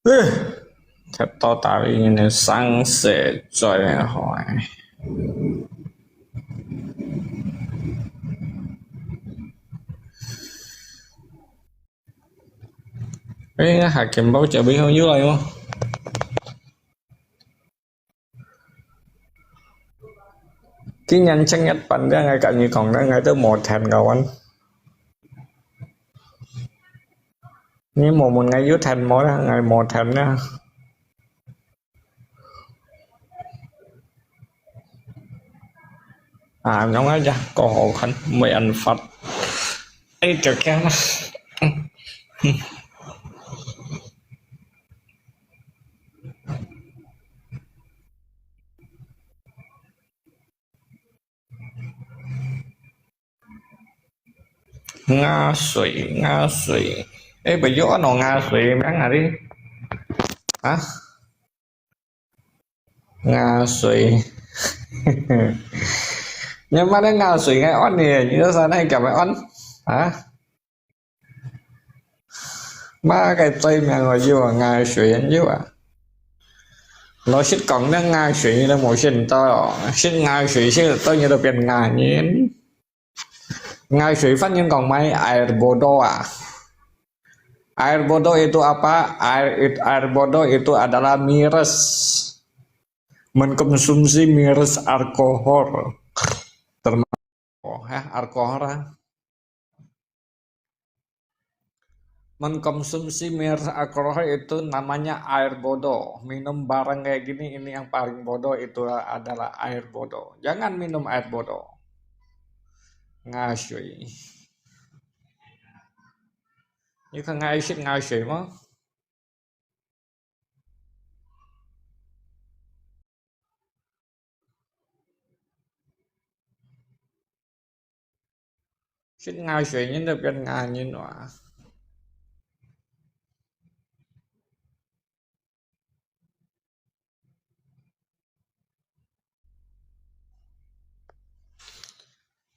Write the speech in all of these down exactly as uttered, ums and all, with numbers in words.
呃，食到大理人个生死最好哎。哎，還見報紙尾後又來哦。 今年正月半了，𠊎甲你講了，𠊎都無電个完。你無問𠊎有電無啦，𠊎無電了。啊，恁樣啊，過好看，無辦法。哎，就這樣啦。 瓦水，瓦水。哎，不要按照瓦水名啊你。啊？瓦水。你媽的瓦水，𠊎按呢，你都說那个叫咩按？啊？ 麼个罪名哦，有啊，瓦水有啊。老實講，連瓦水你都無選到哦，食瓦水食到你都變瓦人。瓦水番人講麼个？Air bodoh啊。Air bodoh itu apa? Air, air bodoh itu adalah miras. Mengkonsumsi miras alkohol. Termasuk, oh, ya, alkohol, ah. Mengkonsumsi miras alkohol itu namanya air bodoh. Minum barang kayak gini, ini yang paling bodoh itu adalah air bodoh. Jangan minum air bodoh. Ngasuy. You can ngasuy, ngasuy mo. 食瓦水人都變瓦人哇。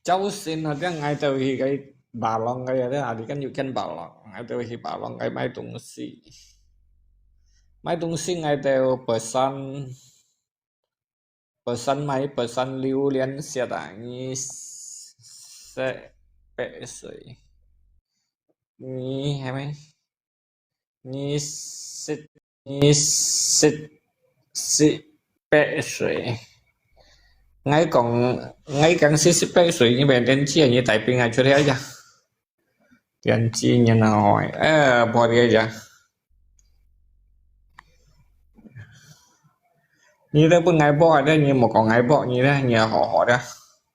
朝晨啊，這𠊎兜去該巴郎該啊，這哪裡間有間巴郎，𠊎兜去巴郎該買東西。買東西𠊎兜pesan，pesan麼个？Pesan 榴槤set啊，二十八水。二，係無？二十，二十，十八水。𠊎講，𠊎講四十八水，你免電視啊，你大兵啊出來呀。電視你哪會？哎，無理呀。你都分𠊎博啊，你無講𠊎博，你呢？你好好的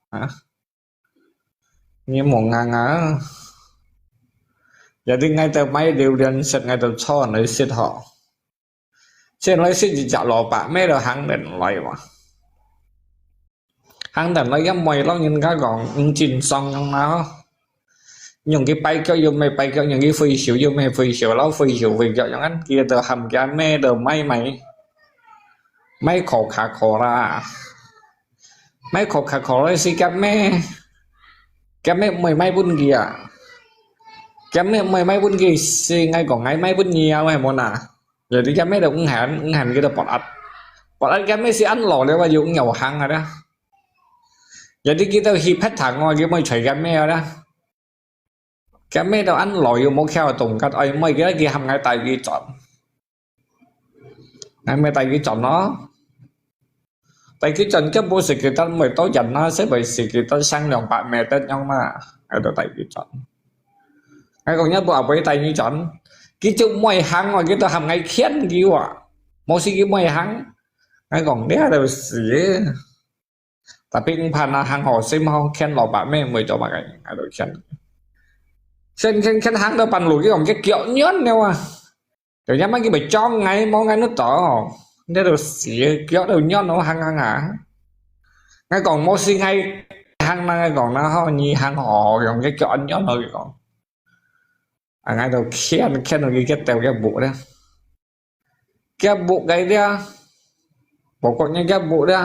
啊。 你無硬啊。Jadi𠊎兜買榴槤set，𠊎兜坐來食吼。坐來食一隻蘿蔔，尾都行等來哇。行等來，一妹老人家講，毋正常樣啦吼。用佢跛腳又毋係跛腳，用佢揮手又毋係揮手，摎揮手揮腳樣，佢都喊佢阿姆都買買，買Coca-Cola。 買Coca-Cola係佢阿姆，佢阿姆毋會買分佢啊。佢阿姆毋會買分佢，係𠊎講𠊎買分你啊，係無哪？Jadi佢阿姆都毋肯，毋肯佢都發閼。發閼佢阿姆係恁老了，又毋曉行啊啦。Jadi佢都去別堂哦，佢毋會睬佢阿姆啊啦。 佢阿姆都恁老又無巧動腳，哎，毋會，佢，佢喊𠊎帶佢轉。𠊎咪帶佢轉咯。帶佢轉，佢毋識佢得，毋會到人啊，係毋識佢得上兩百米得樣嘛，𠊎就帶佢轉。𠊎講，若無阿伯帶你轉，佢就毋會行哦，佢都喊𠊎牽佢啊，無係佢毋會行。𠊎講，你都死了。 Tapi毋怕啊，行好心好，牽老伯姆毋會做麼个，𠊎都牽。牽牽牽行到半路，佢講佢腳軟了啊。就因為佢會撞𠊎，無𠊎都到，你都死，腳都軟咯，行行啊。𠊎講，無係𠊎行啦，𠊎講啦，好，你行好好，用佢腳軟軟咯，佢講。啊，𠊎都牽牽到佢腳掉腳步咧。 腳步該咧，包括你腳步咧，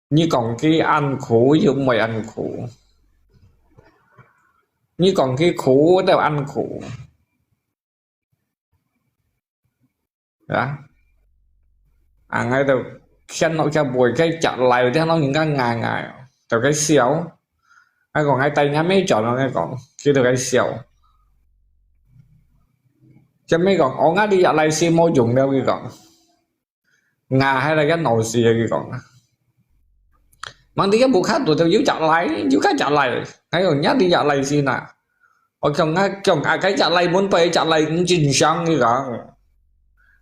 你講佢恁苦又毋會恁苦，你講佢苦都恁苦。啊，啊，𠊎就牽落去尾，該隻倈仔聽到人家罵𠊎，就該笑。𠊎講𠊎帶若姆轉咯，𠊎講，佢就該笑。隻姆講：「哦，吾這隻倈仔無用了。」佢講，「吾還來个老師。」佢講。吂知个屋下肚就有隻倈，有該隻倈，𠊎講若這隻倈仔哪。 𠊎講啊，講啊，該隻倈門背隻倈毋正常，佢講。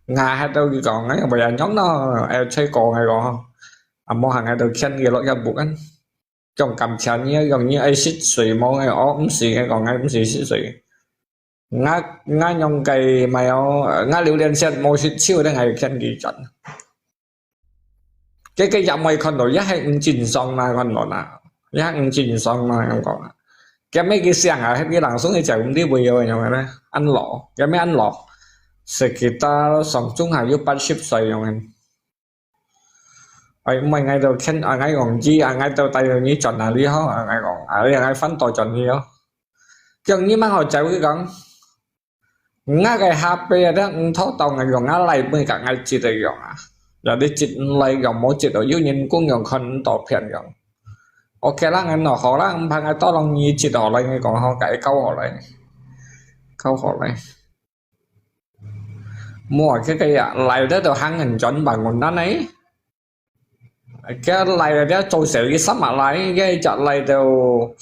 𠊎還到佢講，𠊎講會恁樣咯，愛吹過𠊎講，啊，無行𠊎就牽佢落去屋啊。講感謝你，講你愛食水無？𠊎講，哦，毋使，𠊎講，𠊎毋使食水。𠊎，𠊎用該麼个哦，𠊎榴槤色無食手，等𠊎牽佢轉。 該，該隻妹看到，也係毋正常啦，看到啦，也係毋正常啦，恁樣講啊。該姆佢想啊，該人送佢走毋知會有樣个咧，恁老，該姆恁老，sekitar上中下有八十歲樣个。哎，毋係，𠊎就牽，啊，𠊎講佢，啊，𠊎就帶你轉哪裡好，啊，𠊎講，啊，𠊎翻到轉去哦。叫你吂好走，佢講。 吾个下背啊，這毋妥當啊，用吾倈妹佮𠊎接个用啊。若你接毋來用，無接到，有人講用看毋到片用。OK啦，𠊎喏，好啦，毋怕，𠊎到摎你接好來，𠊎講好，該交好來，交好來。無啊，這个啊，來得都行很轉吧，我那呢。 該倈仔做事佢心嘛倈，該隻倈就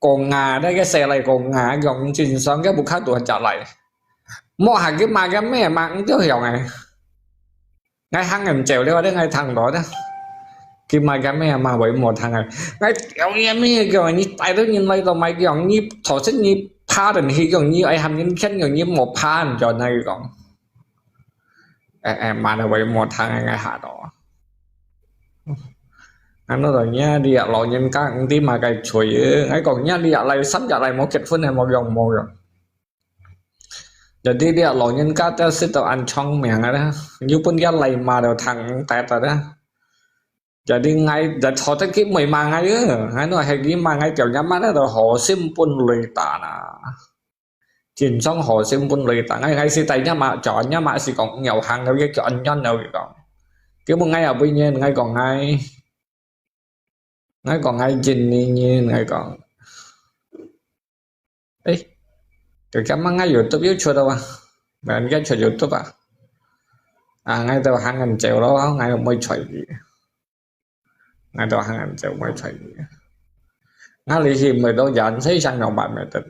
講啊，該个細倈講啊，用正常个屋下肚隻倈。莫行佢罵个咩罵毋著響誒。𠊎行人走了，𠊎聽到啦。佢罵个咩罵會莫聽誒。𠊎屌你咩叫你帶到人來到買叫你頭先你怕人去叫你愛喊人牽叫你莫怕人轉來講。 誒誒，罵到會莫聽个下到。恁樣就若這老人家毋知麼个罪，𠊎講若這倈三隻倈無結婚係無用無用。Jadi這老人家都識到恁長命个啦，又分這倈罵到聽得个啦。Jadi𠊎就坐得佢毋會罵𠊎啊，𠊎若係佢罵𠊎，叫若媽那都好心分雷打啦。 正常好心分雷打，𠊎，𠊎係帶若媽，叫若媽係講毋曉行了，佢叫恁樣了，佢講。佢問𠊎也會認，𠊎講𠊎，𠊎講𠊎認你認，𠊎講。誒，佢今晚𠊎YouTube又出了啊，無人家出YouTube啊。啊，𠊎就行緊走咯，𠊎毋會睬佢。 𠊎都行緊走，毋會睬佢。𠊎這係毋會到人世上有辦法得。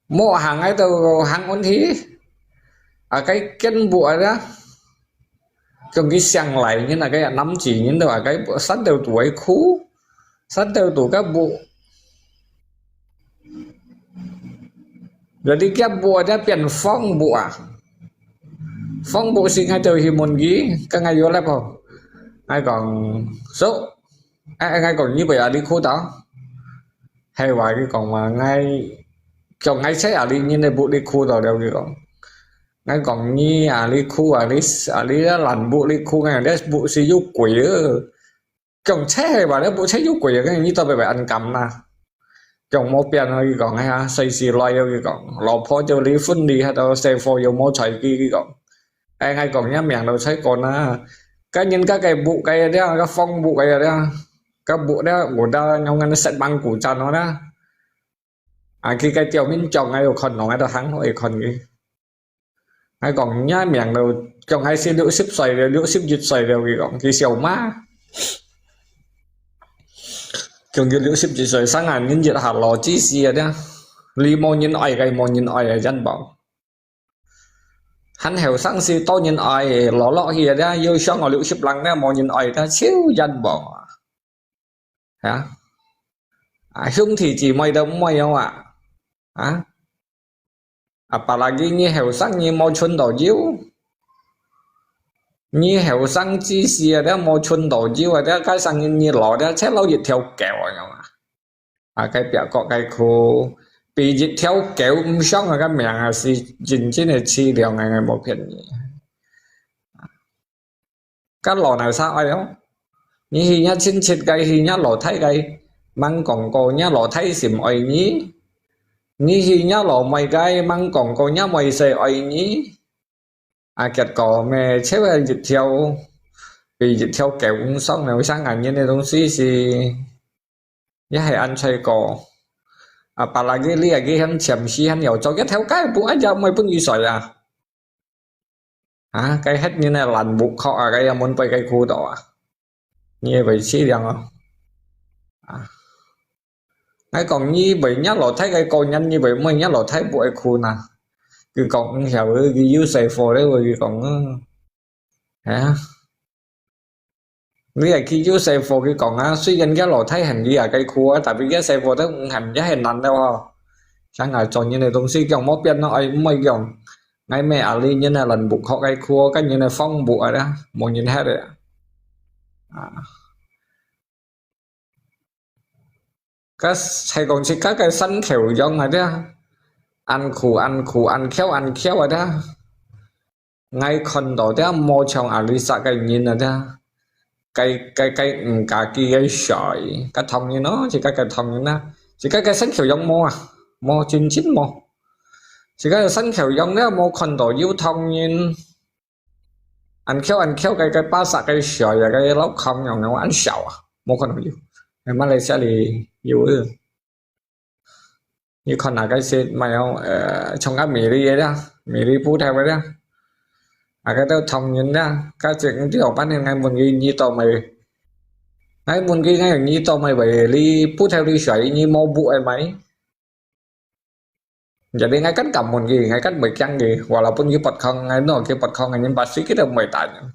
無行，𠊎都行問題。啊，該間屋啊，將佢上來，你那個南極人都啊，該山頭肚个苦，山頭肚个屋。 Jadi佢屋仔變荒屋啊。荒屋時𠊎就去問佢，該𠊎有粒吼。𠊎講，叔，誒，誒，𠊎講你會啊，你苦到？係話佢講話，𠊎，講𠊎在啊，你人个屋你苦到了，佢講。𠊎講你啊，你苦啊，你啊，你爛屋你苦，𠊎這屋係有鬼啊。 講車係話，這屋車有鬼啊，該你到底會恁敢啦？講無變啊，佢講，哎呀，隨時來啊，佢講，老婆就離婚離，還到細貨又無睬佢，佢講。哎，𠊎講，若命都在該啦。該人家个屋，該這，該荒屋，該這，該屋這，有得用恁色盲古站哦啦。啊，佢个表面上，𠊎有看咯，𠊎都行開看佢。 𠊎講，若命都，講𠊎係六十歲了，六十一歲了，佢講，佢笑嘛。講佢六十一歲，生下人一下老之時啊，這，你無人愛个，無人愛个，真棒。還後生時多人愛，老落去啊，這，又像我六十零了，無人愛，這，超真棒啊。啊？啊，兄弟姊妹都毋愛有啊。啊？ Apalagi你後生你無存到有，你後生之時啊，你無存到有啊，你該生你老，你赤佬一條狗啊，樣啊。啊，該別國該苦，比一條狗毋上啊，該命啊，係真正个淒涼啊，𠊎無騙你。 該老泥沙愛哦。你去若親戚个，去若老弟个，吂講過若老弟係毋愛你。你去若老妹个，吂講過若妹婿愛你。啊，結果咩，就係一條，比一條狗還爽了，像恁樣个東西係，也係恁衰過。啊，別个你啊，佢還潛水還要做，一條街不愛，也毋會分佢水啊。啊，該歇人个爛屋殼啊，該也滿背該褲到啊，你會會死了哦。啊。 𠊎講你會若老弟个個人，你會毋會若老弟不愛哭呢？佢講毋曉，佢有細貨咧，佢講，嗯，哎呀，你係去有細貨，佢講啊，雖然佢老弟喊佢啊，該哭啊，tapi佢細貨都毋喊，也係難了哦。像𠊎做人个東西，講莫變咯，哎，毋會講，𠊎咩啊，你人係爛屋殼个哭，跟人係荒屋啊，無人歇个啊。啊。 該係講自家个身口樣啊，對啊，恁苦恁苦，恁翹恁翹啊，對啊。𠊎看到，對啊，無像阿里煞个人啊，對啊。該，該，該，嗯，家己个水，該唐人咯，自家个唐人啊，自家个身口樣無啊，無，真真無。自家个身口樣咧，無看到有唐人。 恁翹恁翹，該，該巴煞个水啊，該老康樣樣，恁少啊，無看到有。該馬來西亞裡有个。你看哪个係，買哦，呃，像个美麗个啦，美麗布條个啦。啊，該都唐人啦，該隻你知道，反正𠊎問佢，你到尾，𠊎問佢，𠊎你到尾，喂，你布條你水，你無布个買。 Jadi，𠊎kan敢問佢，𠊎kan會驚佢，walaupun佢發狂，𠊎know佢發狂，𠊎人pasti佢都毋會打人。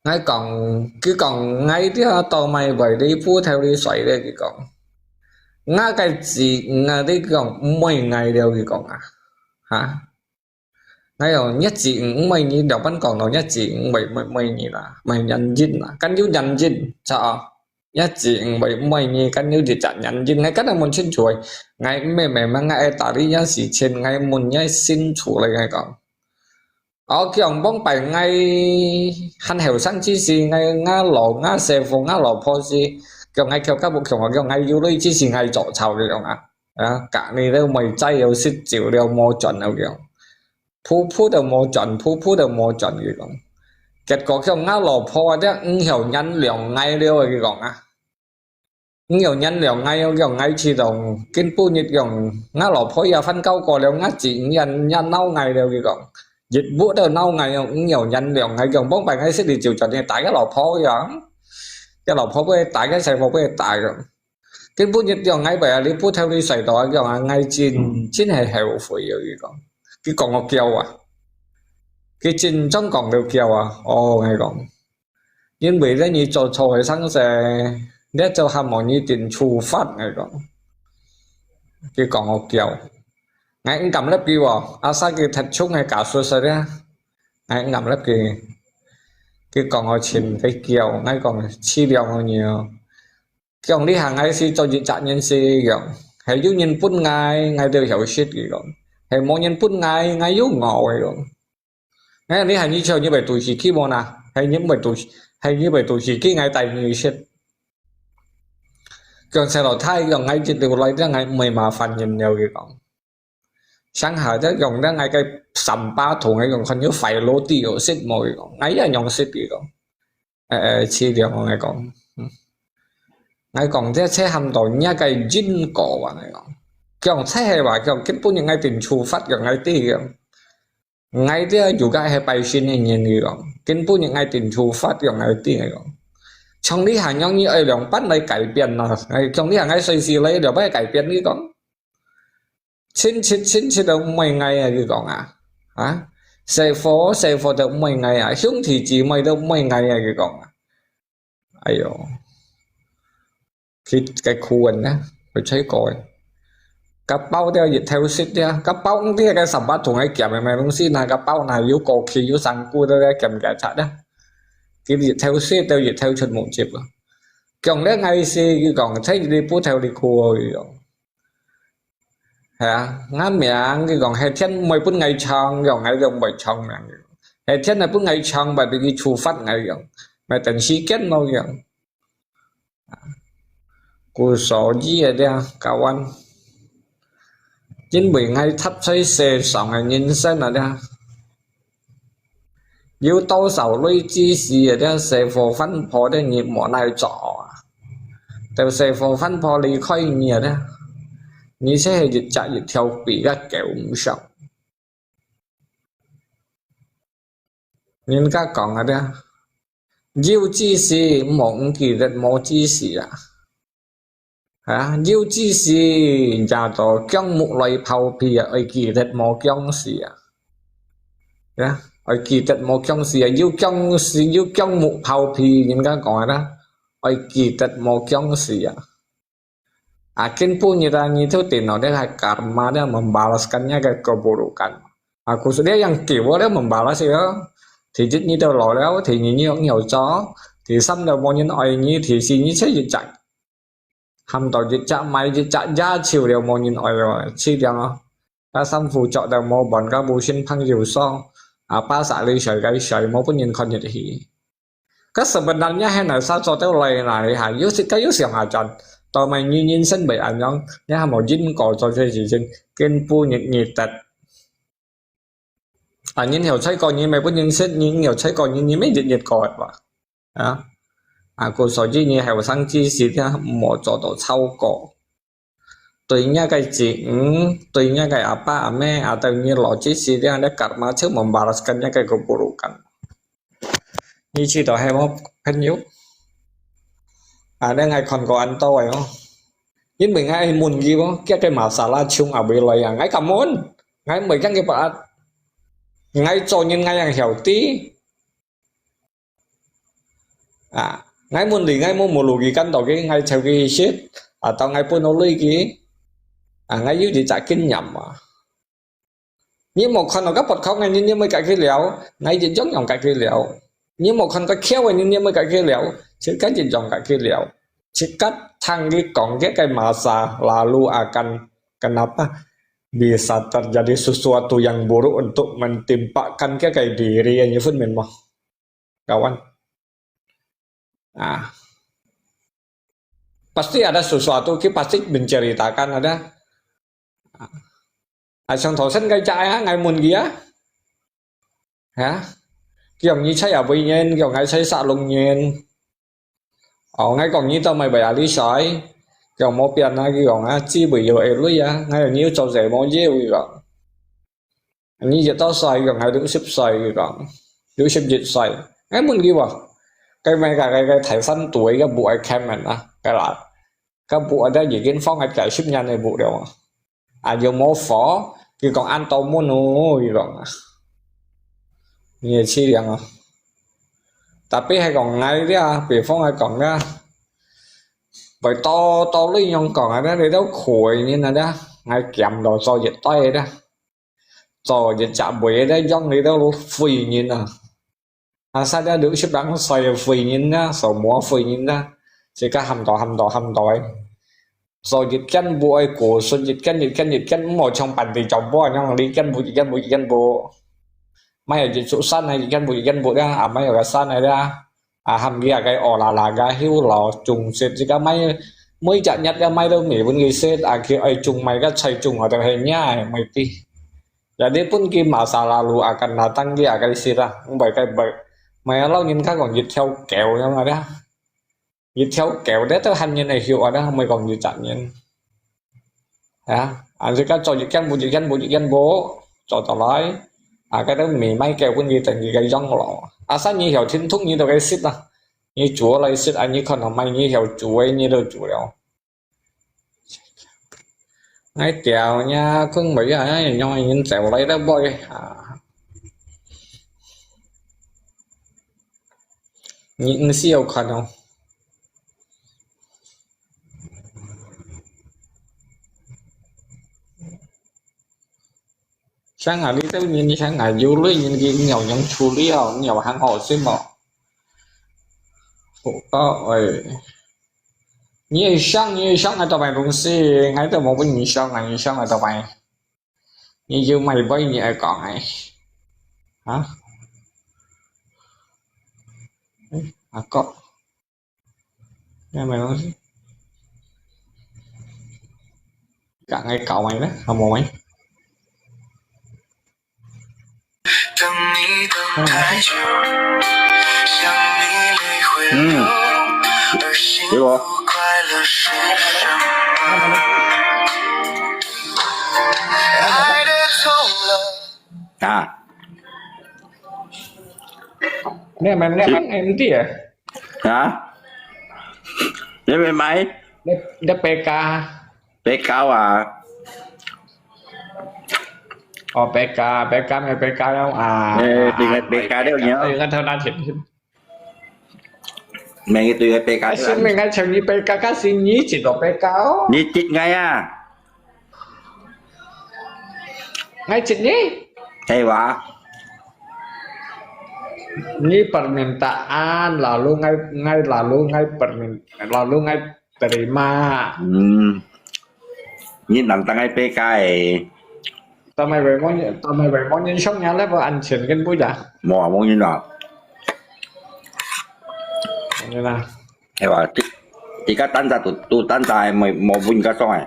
𠊎講，佢講，𠊎這到尾會你布條你水咧，佢講。𠊎个子女啊，你講，毋會𠊎了，佢講啊。哈？ 𠊎講，若子女毋會你，了ban講到若子女毋會，毋會，毋會你啦，毋會原因啦，kan有原因，著啊。若子女毋會，毋會你，kan有一隻原因，𠊎kan會問清楚个，𠊎毋係，毋係，𠊎愛打你若時間，𠊎問若清楚咧，𠊎講。哦，佢講往擺𠊎還後生之時，𠊎，𠊎老，𠊎細夫，𠊎老婆時，佢講𠊎翹甲無窮啊，佢講𠊎有鐳之時，𠊎做操，佢講啊。 啊，隔日了，妹仔了，食酒了，無轉了，佢講。步步都無轉，步步都無轉，佢講。結果佢講，吾老婆啊，這毋曉原諒𠊎了，佢講啊。毋曉原諒𠊎，佢講，𠊎知道，今晡日講，吾老婆也翻高過了，吾子女也，也惱𠊎了，佢講。日晡都惱𠊎，毋曉原諒𠊎，佢講，往擺𠊎識你就轉去打佢老婆，佢講。佢老婆會打，佢細婆會打，佢講。 今晡日講𠊎為啊，你不頭你睡到啊，講啊，𠊎真，真係後悔啊，佢講。佢講𠊎噭啊，佢真正講到噭啊，哦，𠊎講，因為咧你做錯个生事，你做下無你定處罰，𠊎講。佢講𠊎噭，𠊎毋敢立佢哦，asal佢踢中个假說實啊，𠊎毋敢立佢。佢講𠊎尋佢噭，𠊎講，試量𠊎哦。 講這下𠊎係做一隻人事，佢講，係有人分𠊎，𠊎就曉食，佢講，係無人分𠊎，𠊎又餓，佢講。𠊎講這下你笑，你會肚屎飢無哪？係你毋會肚屎，係你會肚屎飢，𠊎帶你去食。講細老弟，講𠊎一路來，這𠊎毋會麻煩人了，佢講。 上下這用這𠊎个三把桶，𠊎講看有壞roti有食無，佢講，𠊎也用食，佢講。誒，誒，試量，𠊎講。嗯。𠊎講，這切喊到若个因果啊，𠊎講。講切係話，講今晡日𠊎定處罰，講𠊎知，講。𠊎這有个係拜神个人，佢講。今晡日𠊎定處罰，講𠊎知，𠊎講。從這下樣你愛兩半來改變啦，𠊎講這下𠊎隨時來兩半改變，佢講。 親戚，親戚都毋會𠊎啊，佢講啊。啊？細伙，細伙都毋會𠊎啊，兄弟姊妹都毋會𠊎啊，佢講啊。哎喲，佢个苦恩啊，會吹過个。該包掉一頭食掉，該包毋知該三把桶个鹹个麼東西，那該包那又過期又生菇，都該鹹个賊啊。佢一頭食掉一頭出無接啊。講了𠊎係，佢講，在你不頭你苦哦，佢講。 係啊，𠊎命，佢講，係天毋會分𠊎長，佢講，𠊎就毋會長命。係天係分𠊎長，毋會分佢處罰𠊎，佢講，毋係等時間咯，佢講。故所以啊，這，kawan，因為𠊎踏在世上个人生啊，這，有多少類之時啊，這細伙飯婆的你莫來做啊。到細伙飯婆離開你啊，這，你就係一隻一條肥个狗毋上。人家講啊，這，有之時，莫毋記得無之時啊。 啊，有之時，也到薑母來泡皮啊，愛記得無薑絲啊。啊，愛記得無薑絲啊，有薑絲，有薑母泡皮，人家講个啦，愛記得無薑絲啊。啊，今晡日啊，你就定到這个karma這membalaskan這个keburukan。啊，故所這樣久了，這membalas了。第一你就老了，第二你又做，第三了無人愛你，第四你就一隻 喊到一隻賣一隻野獸了無人愛哦，試點哦。該衫褲著到無半个，無新朋友送，啊，巴沙里水个水，無分人看得起。該sebenarnya係哪儕做到來哪哈，有時該有想下轉，到尾你人生會恁樣，你還無因果做這事情，今晡日你得。 啊，人後生个人，你毋分人識，人後生个人，你毋日日過个哇。啊，啊，故所以你後生之時啊，莫做到超過。對若个子女，對若个阿爸阿姆，啊，對你老之時啊，這karma就membalaskan這个keburukan。你知道係無，朋友？啊，這𠊎看過恁多个哦。因為𠊎問佢哦，佢个masalah從哪位來啊？𠊎敢問，𠊎毋會驚佢白。 𠊎做人𠊎樣曉得。啊，𠊎問你，𠊎無無路佢跟到佢，𠊎湊佢去食，啊，到𠊎分到鐳佢，啊，𠊎有一隻經驗啊。你無看到該不好个人，你會解決了，𠊎一樣樣解決了。你無看到巧个人，你會解決了，自家一樣解決了。自家聽佢講這个masa lalu akan kenapa bisa terjadi sesuatu yang buruk untuk menimpakan 佢个 diri，你分明無？Kawan。啊，pasti ada sesuatu，佢pasti menceritakan ada。啊，像頭先該隻啊，𠊎問佢啊， 哈？佢講你在哪位人，佢講𠊎在沙龍人。哦，𠊎講你到尾會哪裡睡？佢講無變啊，佢講啊，只會有下鐳啊，𠊎講你有做事無有？佢講，你幾多歲？佢講𠊎六十歲，佢講，六十一歲。𠊎問佢話，該尾个該个大山肚个木个cabinet啊，該啦，該木啊，已經放个幾十年个木了啊。 啊，有無火？佢講恁多門哦，佢講啊。你也試量啊。Tapi係講𠊎這，比方來講這，會多多類樣講啊，這你都苦个人啊，這，𠊎減到做一代這，做一隻尾這，用你都廢人啊。 啊，實在六十零歲个廢人啦，所無廢人啦，自家喊到喊到喊到个。所以一間屋个故事，一間一間一間，毋好像辦地藏婆恁樣，一間屋一間屋一間屋。買一座山啊，一間屋一間屋啦，啊，買个山个啦，啊，喊佢啊，个哦啦啦个，休老種植，自家買，每隻日个買到米分佢食，啊，佢愛種麼个菜種，啊，就係若个，毋知。 Jadi pun佢masa lalu akan datang，佢也該食啊，毋會該會。Maya老人家講一條狗樣啊，一條狗咧都喊人來畜啊，毋會講一隻人。啊，啊，自家做一間屋，一間屋，一間屋，做到來，啊，該兜米買狗分佢等佢个養老。啊，生意曉天通，你都該食啊，你煮來食啊，你看到買，你曉煮个，你都煮了。 𠊎吊呢，困袂啊，用人走來了會啊。你毋使有看哦。像啊，你兜人，像啊，有類人佢有樣處理哦，你有很好心哦。不過，哎， 你會想，你會想𠊎做麼个東西，𠊎都無分你想啊，你想𠊎做麼个？你有麼个你愛講个？啊？哎，阿哥，你有麼个東西？講个搞麼个呢？好無咩？等你等太久，想你没回流，嗯，而幸福快乐是什么？爱的痛了。啊。你係咪你係M D啊？啊？你係咪？你你P K？P K啊？哦，P K，P K咩P K了啊？誒，對个，P K了，你哦。哎，我偷拿錢。明日對个P K了。係明日請你P K，可是你知道P K哦？你知𠊎啊？ Ngai cit ni? Hay wa? Ni permintaan, lalu ngai, ngai, lalu ngai permin-, lalu ngai terima. Hmm. Ni nang tangai pekai. Tamai wei mo, tamai wei mo nyen shong nya le, bo an chen ken bu ya. Mo, mo nyen a. Nyen a. Hay wa, ti, tika tansa tu, tu tansa mo, mo bun ka song ai.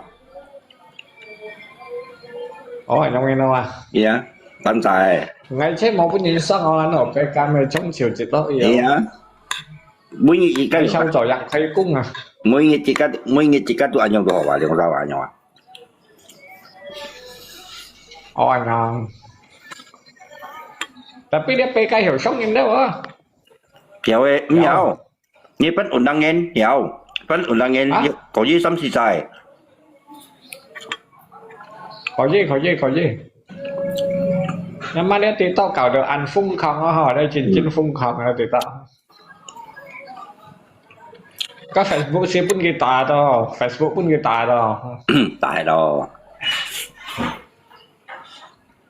Oh, anyo ngin wa. Iya, tansa ai. Ngai che mo bun yin sang o ano, pe ka me chong chiu chit lo iya. Iya. Bun yin ika. Ai shao zao yang khai kung a. Bun yin tika, bun yin tika tu anyo tu ho wa, liong sa wa anyo wa. Oh, anyo. Tapi dia pe ka hiu shong yin de wa. Hiu e, miao. Ni pen undang ngen, hiau. Pen undang ngen, ha? Kau ye sam si sai. Kau ye, kau ye, kau ye. Nama dia TikTok kau do an fung kang ah, ha, dia chin chin fung kang ah TikTok. Ka Facebook si pun kita to, Facebook pun kita to. Tai lo.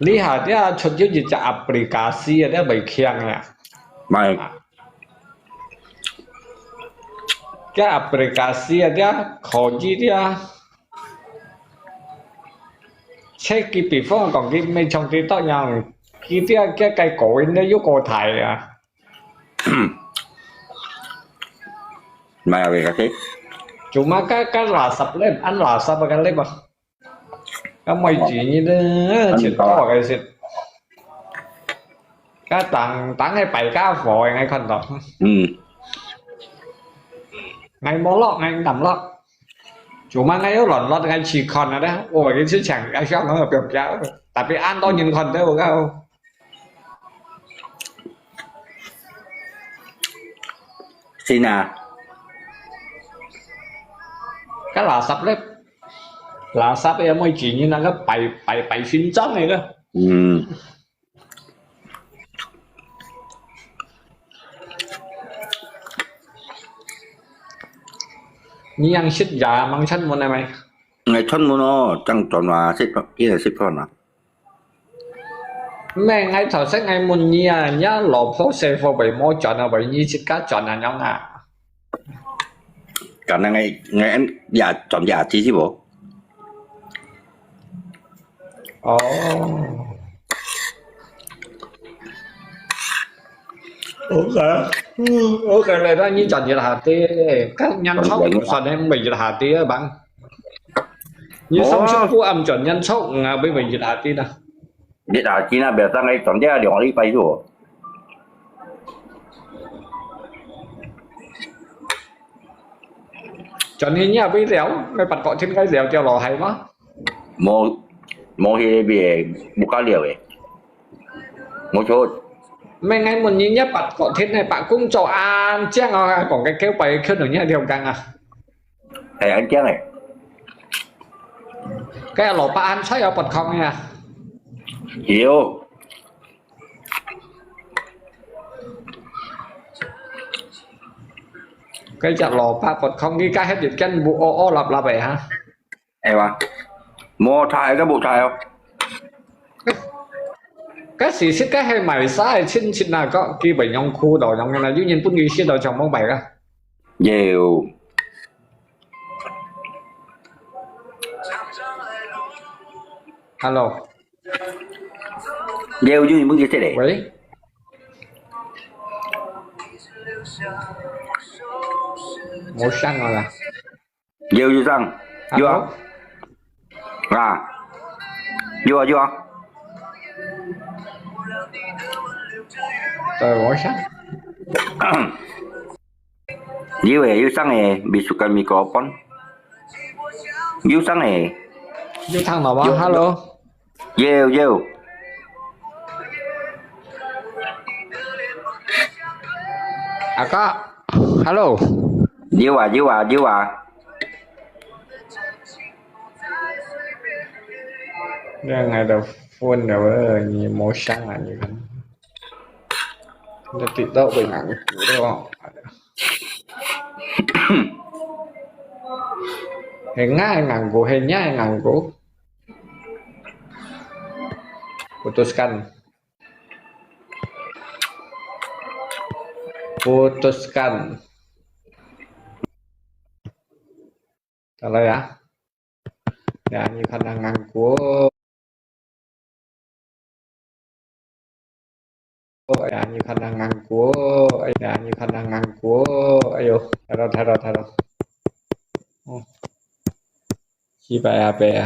Li ha dia chut yu ji cha aplikasi dia bai khiang ya. Mai. Kia aplikasi dia kau ji dia. Che ki before kong ki me chong ti to yang. Ki dia kia kai ko in dia yu ko tai ya. Mai awe ka ke. Cuma ka, ka lasap lem, an lasap ka lem ah. Ka moi ji ni de, cit to ka sit. Ka tang, tang hai pai ka fo ngai kan to. Hmm. Ngai mo lo, ngai ngam lo. Cuma ngai yo lon lo ngai chi kan na de. Wo ki chi chang ka shang no piao piao. Tapi an to nyin kan de wo ka. Sin a. Ka lasap le. Lasap ya moi ji ni na ka pai, pai, pai sin chang ai ka. Hmm. Ni yang sit ya mang chan mo na mai. Ngai chon mo no, chang chon wa sit, ki sit phon a. 咩？𠊎頭先𠊎問你啊，若老婆細貨會無轉啊，會你自家轉啊樣啊？Karena ngai, ngai ya, chọn ya chi chi bo. Ồ. Ok. Ok, lại đó như chọn gì là hạt tê. Các nhắn số của Xuân em bị là hạt tê á bạn. Như sống sức của âm chuẩn nhắn số ngà bị bị là hạt tê đó. Biết là chi na, biết sang ngai chọn ya, điều lý phải rồi. Chọn như nha, với liao, ngai bắt có thiên cái liao cho lò hay mà. Mô, mô hi bia, bu cá liao eh. Mô chốt. Mẹ ngai muốn nhìn nhá, bắt có thiên này, bạn cũng cho ăn chăng à, còn cái kéo bay kéo nữa nhá, điều căng à. Hay ăn chăng eh. Cái lò bạn ăn sai ở bật không nha. Hiểu. Cái chả lò bạn bật không, cái cái hết dịch canh bu ô ô lặp lặp vậy hả? Ê ba. Mô thai cái bộ thai không? Cái gì xích cái hay mày sai chín chín là có kia bị nhông khu đồ nhông là dĩ nhiên cũng đi xích đồ chồng mong bày á. Nhiều. Hello. Nhiều dữ muốn gì thế đấy? Wait. Mô sang rồi là. Nhiều dữ sang. Hello. Yua. À. Yua, yua. 等我一下。有诶，有聲诶，bisukan mikrofon。有聲诶。有聽到嗎？有。Hello。有，有。阿哥，hello。有啊，有啊，有啊。 你个phone了，你無聲啊，你看。你TikTok會硬了。係𠊎硬過，係你硬過。Putuskan. Putuskan. Salah ya. Ya, ini kadang nganggur. Ya, ini kadang nganggur. Ya, ini kadang nganggur. Ayo, taruh, taruh, taruh. Oh. Siapa ya, apa ya?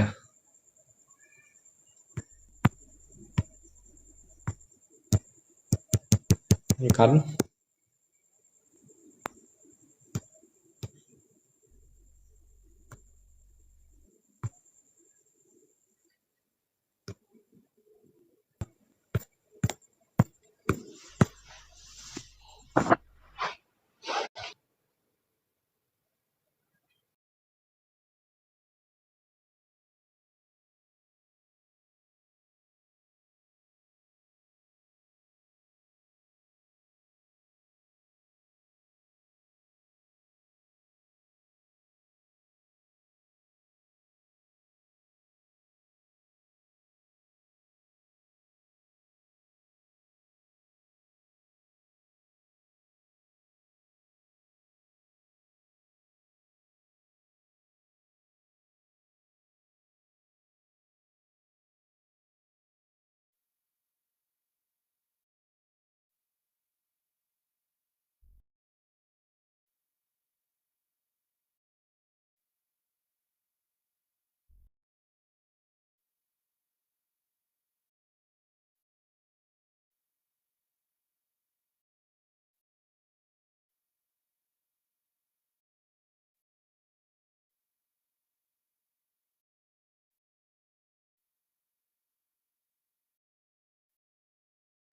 Ini kan.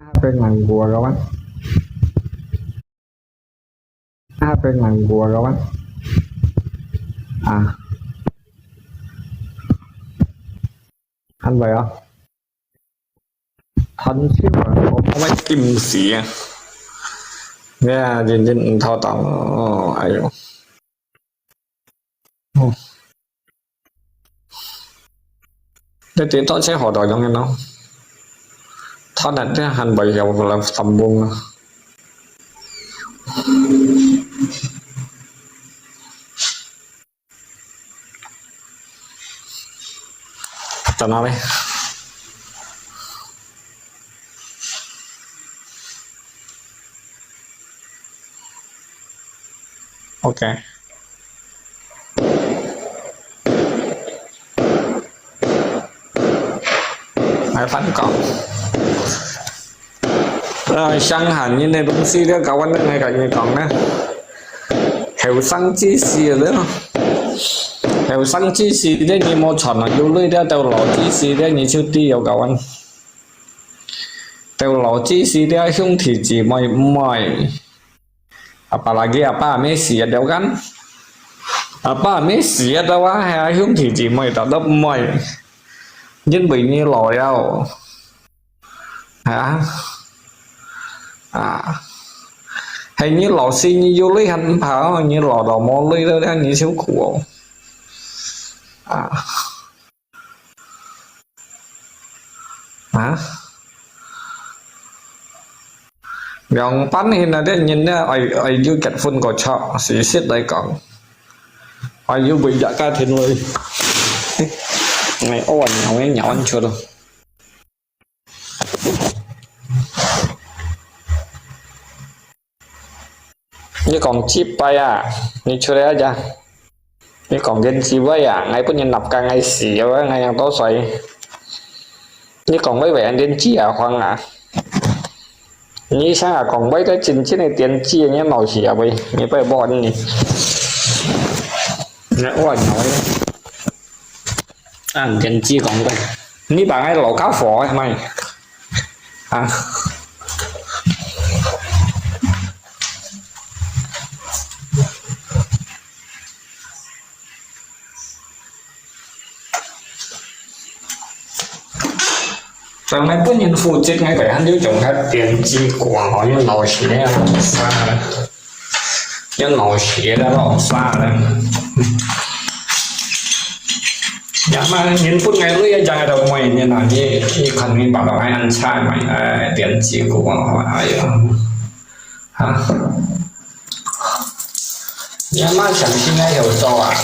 Apa yang gua kawan? Apa yang gua kawan? À. Anh vậy hả? Thanh Siêu à, có mấy kim sĩ à? Nghe nhìn nhìn thao tổng, ai. Để tí tao sẽ họ đòi giống như nó. Thao đặt cái hành vậy hiểu là tầm bông à. Tao nói đi. Ok. Ngài phản cộng. Rồi, sang hẳn như này đúng xí đó, cậu anh ngài cả như cộng đó. Hiểu sáng chi xì đó. Hiểu sáng chi xì đó, như mô chọn là du lịch đó, tao lọ chi xì đó, như siêu ti yêu cậu anh. Tao lọ chi xì đó, hiông thị chỉ mời mời. Apalagi apa mê xì đó kan. Apa mê xì đó, hay hiông thị chỉ mời tao đớp mời. Nhân bởi như lọ yao. Hả? À. Hay như lọ xì như du lịch hẳn phá, như lọ đó mô lịch đó, như siêu khổ. À. Hả? Yang pan hin ada nyin ne, ai, ai yu kat phun ko cha, si sit dai kang. Ai yu bui jak ka thin lui. Ngai on, ngai nyaw an chua. 你講幾擺啊？你出來啊？你講緊幾位啊？𠊎本人立架𠊎死啊，𠊎樣多歲？你講位位恁緊啊，慌啊？你想啊，講話个真正个電子，你老實啊喂，你不要問你。你我鳥的。啊，電子講个，你把該老家伙的賣。啊。 Tang ngai pun nyin fu cit ngai bai han liu chong hat tian chi guang ho, yun lao xie a long sa le. Yun lao xie le long sa le. Ya ma nyin pun ngai lui yang da moi nyin a, ni, ni kan ni ba ba ngai an chai mai, ai, tian chi guang ho, ai ya. Ha. Ya ma siang sin ngai liu chou a.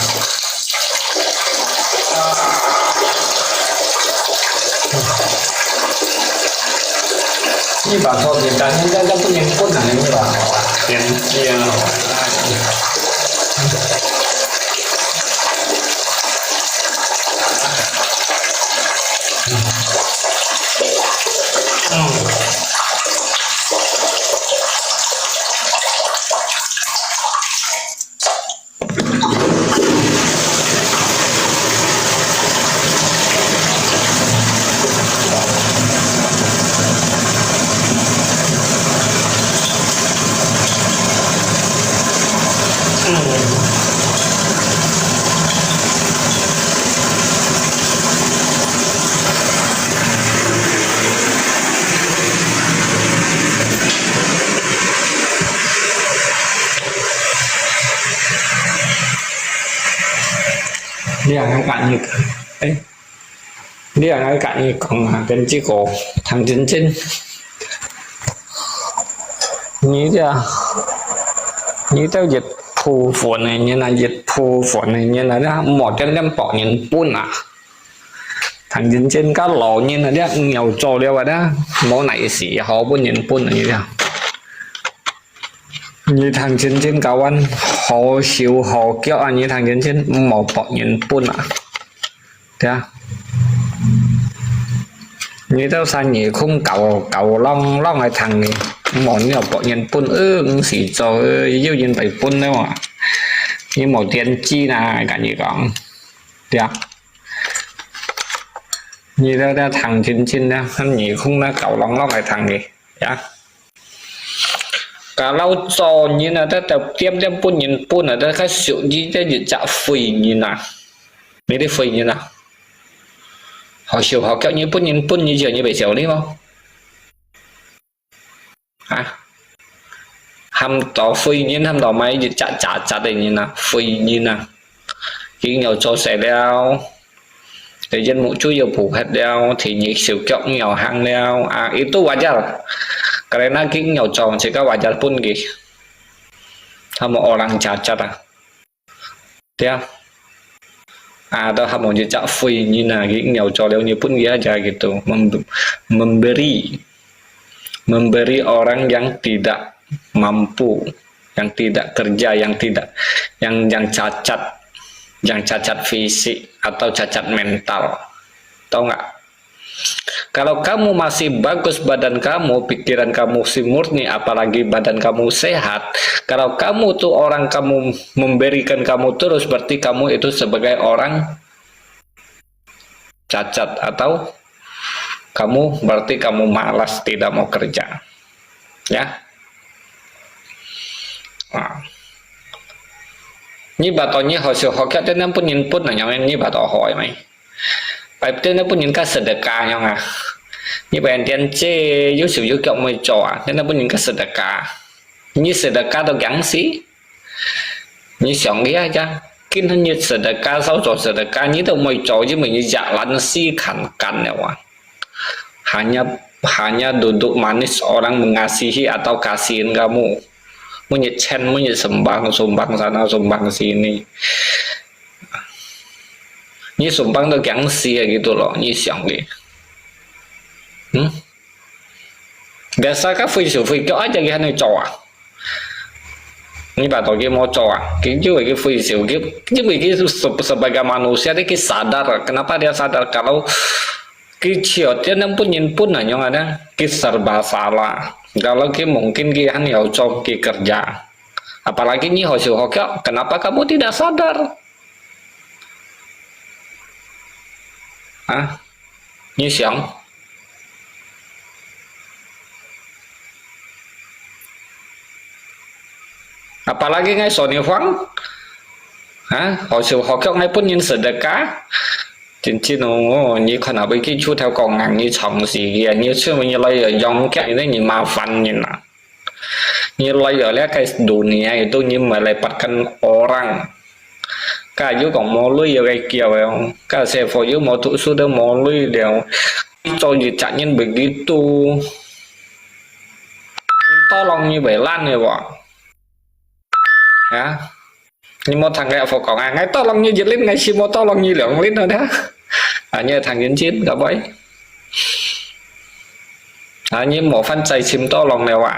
Ni ba chou di dan, ni dan pun nyin pun a, ni ba. Tian chi a. Liang ngai kan ni, eh, liang ngai kan ni kong a, kan chi ko, thang chin chin. Ni dia, ni dia yit pu fun ni, ni na yit pu fun ni, ni na dia mo tian tian bok nyin pun a. Thang chin chin ka lo nyin a dia, ngiau chou liu a dia, mo nai si, hao pun nyin pun ni dia. Ni thang chin chin kawan, hao siu hao kiok a, ni thang chin chin, mo bok nyin pun a. Tia. Ni tau san ni khung kau, kau long long ai thang ni. Mo ngiau bok nyin pun, ư, ng si chou, ư, yau nyin bai pun liu a. Ni mo tian chi na, kan ni kong. Tia. Ni tau tia thang chin chin na, han ni khung na kau long long ai thang ni. Ya. Ka lau cho nyin a, ta ta tiam tiam pun nyin pun a, ta ka siu nyi ta yit chak fui nyin a. Mi ti fui nyin a. Hao siu hao kiok nyi pun nyin pun nyi jiu nyi bai siu ni mo. Ha. Ham to fui nyin, ham to mai yit chak chak chak de nyin a, fui nyin a. Kik ngiau cho se liao. Te yin mu chu yau pu het liao, te nyi siu kiok ngiau hang liao. A, itu wajar. Karena kik ngiau cho, sika wajar pun kik. Hamo orang cacat a. Tia. A, to hamo yit chak fui nyin a, kik ngiau cho liao nyi pun kik aja gitu. Mem-, memberi. Memberi orang yang tidak mampu, yang tidak kerja, yang tidak, yang, yang cacat, yang cacat fisik atau cacat mental. Tahu nggak? Kalau kamu masih bagus badan kamu, pikiran kamu masih murni, apalagi badan kamu sehat, kalau kamu tuh orang kamu memberikan kamu terus, berarti kamu itu sebagai orang cacat atau kamu, berarti kamu malas, tidak mau kerja. Ya. Ha. Ni ba to ni hao siu hao kiok tian tian pun nyin pun a, nyi ba to hoi mai. Pai tian tian pun nyin ka sedekah nyong a. Ni bai tian chi, yau siu yau kiok moi cho a, tian tian pun nyin ka sedekah. Ni sedekah to kiang si. Ni siang dia aja. Kin han ni sedekah, sao cho sedekah, ni to moi cho, ji moi ni jak lan si kan kan liao a. Hanya, hanya duduk manis orang mengasihi atau kasihin kamu. Mo nyi chen, mo nyi sumbang, sumbang sana, sumbang sini. Ni sumbang to kiang si gitu lo, ni siang di. Hmm? Biasa ka fui siu fui kiok aja kik han ni cho a. Ni ba to kik mo cho a. Kik jiu kik fui siu kik, jiu kik se-, sebagai manusia dia kik sadar. Kenapa dia sadar? Kalau kik ciot dia nang pun nyin pun a nyong ada, kik serba salah. Kalau ki mungkin ki han yau cok ki kerja. Apalagi nyi hau siu hokiok, kenapa kamu tidak sadar? Hah? Nyi siang? Apalagi ngai soni huang? Hah? Hau siu hokiok ngai pun nyin sedekah? Chính chính ồ, nyi khan a bê ki chu theo kong ngang nyi chong si kia, nyi chu nyi lai yong kia nyi nyi ma fan nyi na. Nyi lai yong le kai dunia itu nyi mai lai pat kan orang. Ka yu kong mo lui yong kai kiao yong, ka se fo yu mo tu su de mo lui liao. Cho nyi chak nyi bê ki tu. Nyi to long nyi bê lan nyi wa. Ya. Nyi mo thang kai fo kong a, ngai to long nyi jit lin, ngai si mo to long nyi liang lin na da. A nyi thang yin chin ka bai. A nyi mo fan chai chim to long le wa.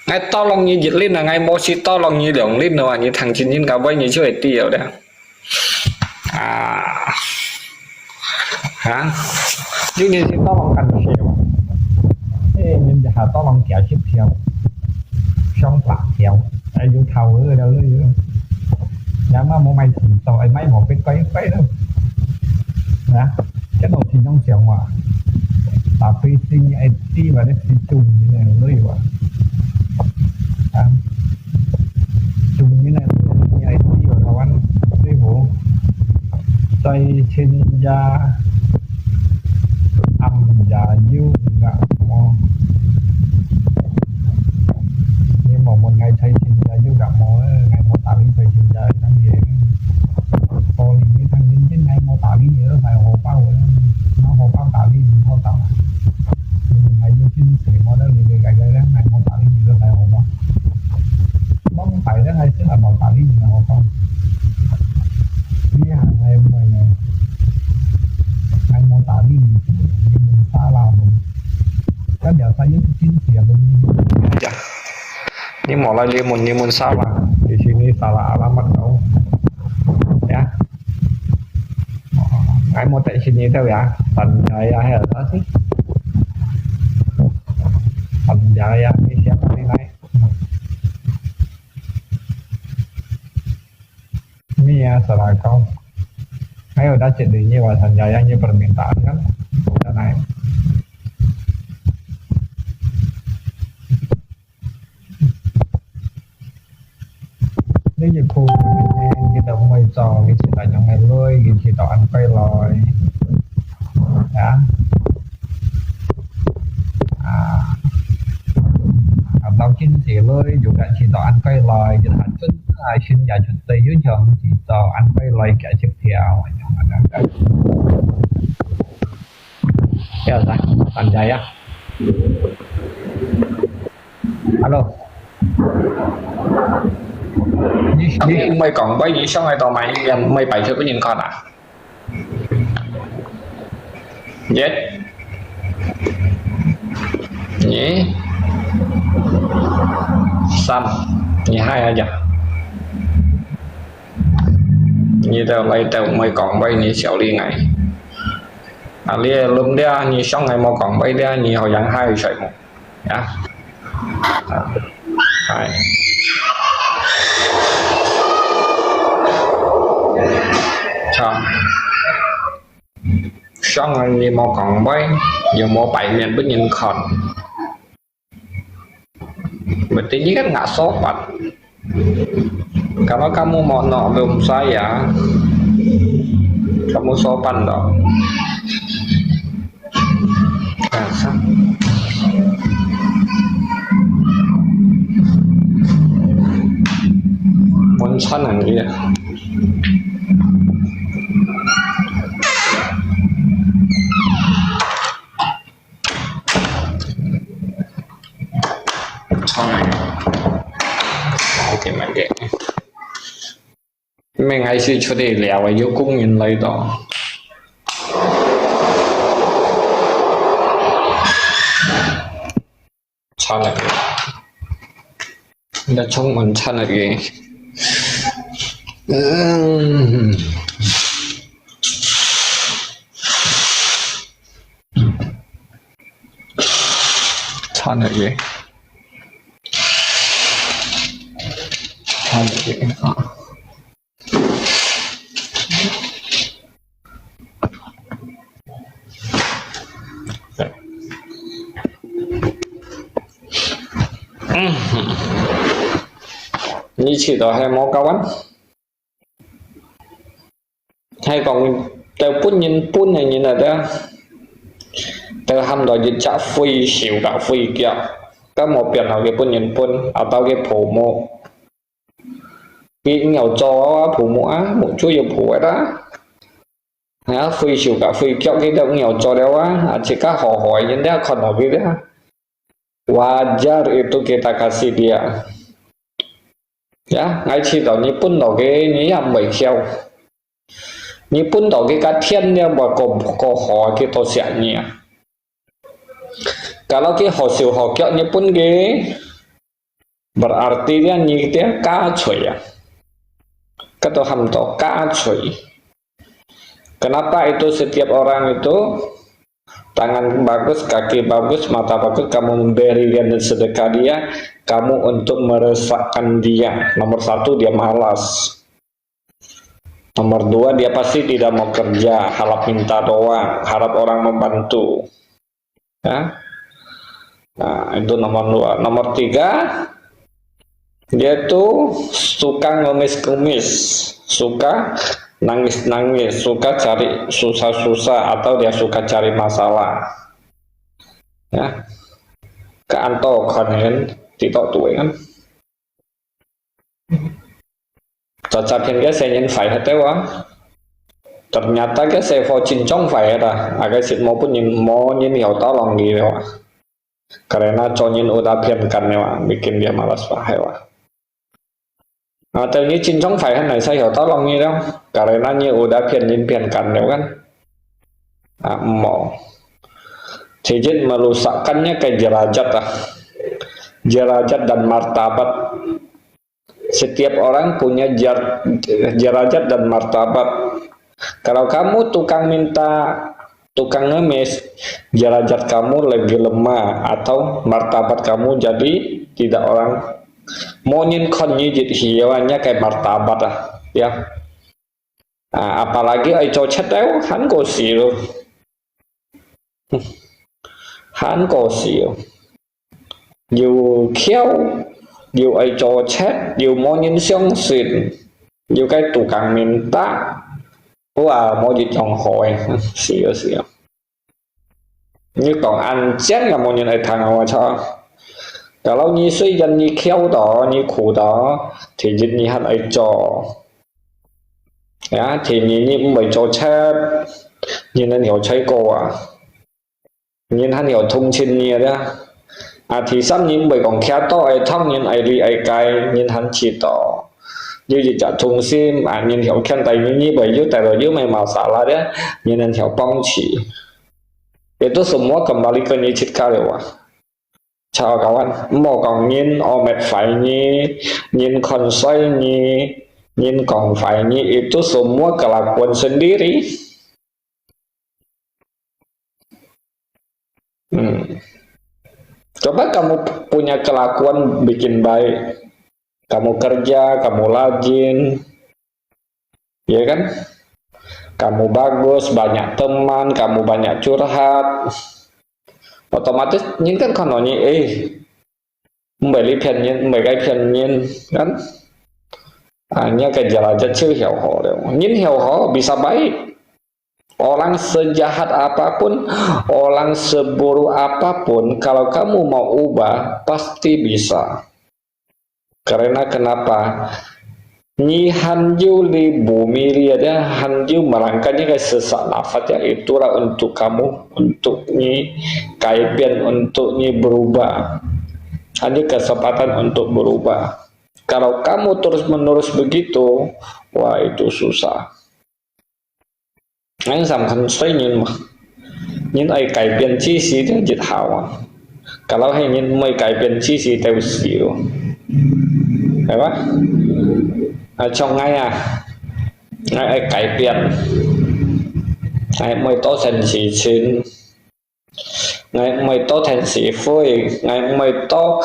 Ngai to long nyi jit lin na, ngai mo si to long nyi liang lin na wa, nyi thang chin chin ka bai nyi chu e ti yau da. À. Hả? Chứ như thế tao lòng canh xèo. Thế nên giờ tao lòng kéo xếp theo. Sống bạc theo. Ai dù thầu ở đâu nữa. Nhà má mua may thì tao ai máy một cái quay quay đó. Hả? Cái đầu thì nông xèo mà. Tao phải xin ai tí và nó xin chung như này nữa rồi. À. Chung như này, như này tí rồi tao ăn. Tí hổ. Tây Thiên Gia. Âm Gia Dư ngạ mô. Nhưng mà một ngày Tây Thiên Gia Dư ngạ mô, ngày mô tả lý Tây Thiên Gia Dư ngạ mô. Có lý như thằng nhân dân ngày mô tả lý như là phải hổ bao rồi. Nó hổ bao tả lý thì hổ bao. Ngày dư chính sĩ mà đó, ngày, ngày, ngày, ngày mô tả lý như là phải hổ bao. Mong phải đó, ngày xưa là mô tả lý như là hổ bao. Vì hàng ngày mười ngày. Ngày mô tả lý như là mình xa lạ mình. Các nhà xa nhất chính sĩ mình. Dạ. Ni mo lai li mun ni mun salah. Di sini salah alamat kau. Ya. Ai mo tak sini tau ya. Tanya ya, hai ada sih. Tanya ya, ni siapa ni naik? Ni ya, salah kau. Hai ada cek di ni, wa tanya ya, ni permintaan kan. Udah naik. Nếu như khu mình nghe, nghe đồng mây trò, cái chỉ là trong ngày lôi, cái chỉ là ăn quay lòi. Hả? À, à, tao chính chỉ lôi, dù cả chỉ là ăn quay lòi, chỉ là chân, à, xin nhà chuẩn tây dưới chồng chỉ là ăn quay lòi, cả chiếc theo, mà trong mà đang. Hello. Nyi, nyi, mày còn bái nyi sống ai tao mày, mày bảy thơ có nhìn con à? Yes. Nyi. Sam. Nyi hai aja. Nyi tao lai tao mày còn bái nyi xéo li ngày. À, lia lùm lia, nyi sống ai mô còn bái lia, nyi hò yang hai sợi mô. Ya. À, hai. Chà. Sống ai nyi mô còn bái, yua mô bái miên bớt nyin khon. Berarti ini kan nggak sopan. Kalau kamu mau nok belum saya, kamu sopan dong. Nah, sa-, Mun chăn hẳn kìa. Chăn hẳn kìa. Meng ai si chua đi liao, yua kông nhân lai tao. Chăn hẳn kìa. Đã chăn hẳn kìa. Ừm. 看了耶，看了耶啊。你試著係無夠啊？ 係講，兜分人分个人啊，兜，兜喊到一隻飛手甲飛腳，該無變到佢分人分，啊，到佢父母。佢有做啊，父母啊，目珠有profile啊。啊，飛手甲飛腳，佢兜有做了啊，啊，自家好好个人，你看到佢兜。Wajar itu kita kasih dia. Ya，𠊎試著你分到佢，你也毋會曉。你分到佢个天了，無過，過好，佢都惜你啊。Kalau佢好手好腳，你分佢，berarti dia你dia加罪啊。該都喊到加罪。Kenapa itu setiap orang itu tangan bagus, kaki bagus, mata bagus, kamu memberikan sedekah dia, kamu untuk meresahkan dia. Nomor satu, dia malas. Nomor dua, dia pasti tidak mau kerja, harap minta doang, harap orang membantu. Ya. Nah, itu nomor dua. Nomor tiga, dia itu suka ngemis-ngemis, suka nangis-nangis, suka cari susah-susah, atau dia suka cari masalah. Ya. Kan an to khan hen, ti to tu kan. Cacapian ke se nyin fai hete wa. Ternyata ke se fo cincong fai hete. Ake sit mo pun nyin mo nyin hiau tao long ngi wa. Karena cho nyin udah pian kan ne wa, bikin dia malas wa, hai wa. Atau nyi cincong fai han nai sa hiau tao long ngi dong. Karena nyi udah pian nyin pian kan ne kan. Ah, mo. Sijit merusakkannya ke derajat ah. Derajat dan martabat. Setiap orang punya jar-, derajat dan martabat. Kalau kamu tukang minta, tukang ngemis, derajat kamu lebih lemah atau martabat kamu jadi tidak orang. Mo nyin khon nyi jit hiawannya kayak martabat ah, ya. Ah, apalagi ai cho chat ai, han ko siu. Han ko siu. Yau khiau, yau ai cho chat, yau mo nyin siang sin, yau kai tukang minta. Wa mo jit yong hoi. Siu, siu. Nyi kong an chen ya mo nyin ai thang awa cha. Kalau nyi sui yan nyi khiau to, nyi khu to, thì jit nyi han ai cho. Ya, thì nyi nyi mbai cho chat, nyi nan hiau chai ko wa. Nyi han hiau thung chin nyi ya. A, thì sam nyi mbai kong khiau to ai thang nyi ai li ai kai, nyi han chi to. Yu yi cha thung sim, a, nyi hiau khian tai nyi nyi bai yu tai lo yu mai ma sa la ya, nyi nan hiau pong chi. Itu semua kembali ke nyi chit ka le wa. Chao kawan, mo kong nyin omet fai nyi, nyin khon soi nyi, nyin kong fai nyi, itu semua kelakuan sendiri. Hmm. Coba kamu punya kelakuan bikin baik. Kamu kerja, kamu rajin, ya kan? Kamu bagus, banyak teman, kamu banyak curhat. Otomatis nyin kan khon nyi, eh, mbai li pian nyin, mbai kai pian nyin, kan? Hanya ke derajat chiu hiau ho le. Nyin hiau ho bisa baik. Orang sejahat apapun, orang seburuk apapun, kalau kamu mau ubah, pasti bisa. Karena kenapa? Nyi han yu li bumi li ada, han yu melangkahnya ke sesak nafas ya, itulah untuk kamu, untuk nyi kaipian, untuk nyi berubah. Ada kesempatan untuk berubah. Kalau kamu terus-menerus begitu, wah, itu susah. Ngan samkhan soi nyin mah. Nyin ai kaipian chi si te jit hawa. Kalau hai nyin moi kaipian chi si te siu. Hai wa? A, chong ngai a. Ngai ai kaipian. Ngai moi to sen si chin. ，𠊎毋會多聽是非，𠊎毋會多，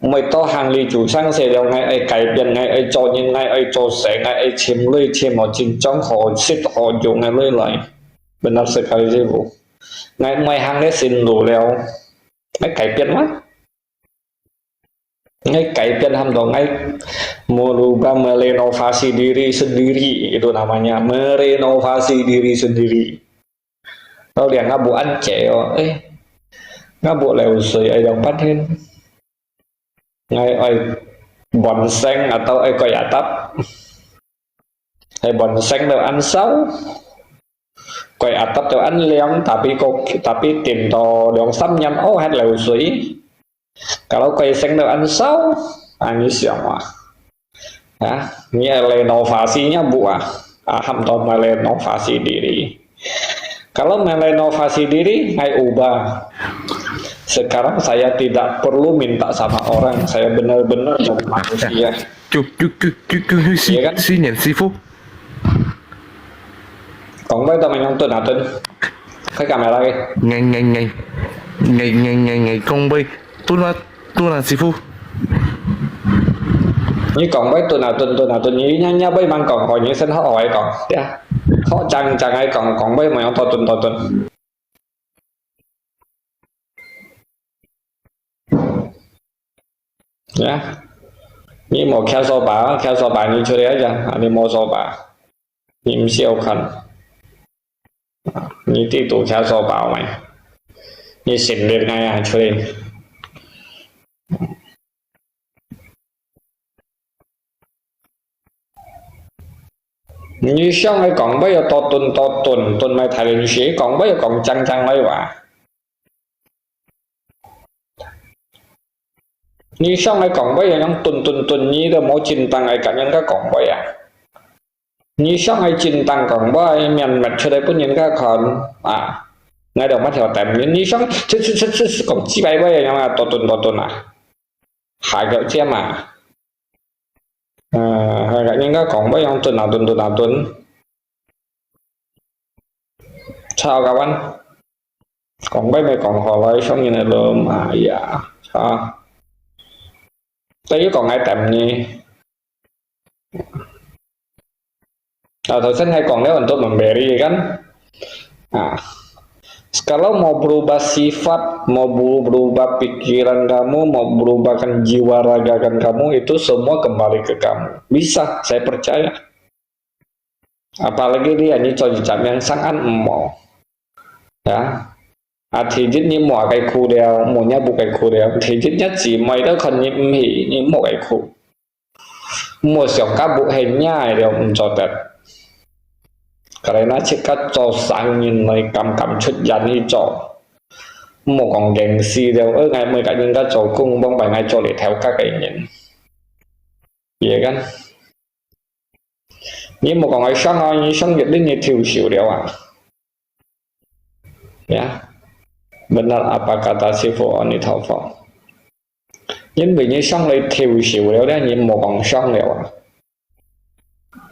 毋會多行李主上寫了，𠊎愛改變，𠊎愛做人，𠊎愛做事，𠊎愛尋鐳，尋好進帳，好食好用个鐳來。Benar sekali，師傅。𠊎毋會行个新路了，愛改變嗎？ Ngai kaipian ham to, ngai merubah, merenovasi diri sendiri, itu namanya merenovasi diri sendiri. Tau liang ngabuk an ceo, eh, ngabuk leo sui ai dong pan hin. Ngai ai bonseng atau ai koi atap. Hai bonseng leo an sau. Koi atap leo an liang, tapi ko, tapi tin to liang sam nyan, oh, het leo sui. Kalau koi seng leo an sau, ani siang wa. Ya, ni renovasi nya bu ah. Aham to merenovasi diri. Kalau merenovasi diri, ngai ubah. Sekarang saya tidak perlu minta sama orang. Saya benar-benar jadi manusia. 就就就就就去训 Iya kan? 训练师傅。 Kong bai to manyong tun atun. Khai kamera ke. 哎哎哎哎哎哎哎，讲杯，蹲啊蹲啊，师傅。 Ni kong bai tun atun tun atun, ni nya nya bai mang kong, kong ni sen hok ai kong. Ya. Hok chang chang ai kong, kong bai manyong to tun to tun. Ya. Ni mo kia sopa, kia sopa ni churi aja, ani mo sopa. Ni msiau kan. Ni ti tu kia sopa mai. Ni sin lir ngai ya churi. Ni siang ai kong bai to tun to tun, tun mai thai lin si, kong bai kong chang chang lai wa. Ni siang ai kong bai yang tun tun tun, ni de mo chin tang ai ka yang ka kong bai ya. Ni siang ai chin tang kong bai, mian mat churi pun yin ka kon. Ah. Ngai dong mat hiao tem, ni siang, chut chut chut chut, kong chi bai bai yang to tun to tun ah. Hai ka chia ma. 呃，係个，應該講不用蹲啊蹲，蹲啊蹲。Chào các bạn. Kong bai mai kong ho lai song yin lom, ah, ya. Chào. Tadi kong ai tem ni. Ah, thâu sen hai kong leo untuk memberi kan. Ah. Kalau mau berubah sifat, mau berubah pikiran kamu, mau berubahkan jiwa raga kan kamu, itu semua kembali ke kamu. Bisa, saya percaya. Apalagi dia ni 做一隻人生恁毋好。Ya. 啊，第一你莫該苦了，莫若不該苦了。第一若姊妹都看你毋起，你莫該苦。莫想家不係若个了，毋做得。Karena自家做生人來敢敢出現去做。莫講驚死了，哎，𠊎每個人家做工，往擺𠊎做你頭家个人。也kan？你莫講愛想啊，你想一定你跳手了啊。 Ya, benar apa kata 師父阿彌陀佛。因為你上來跳手了，你莫講上了啊。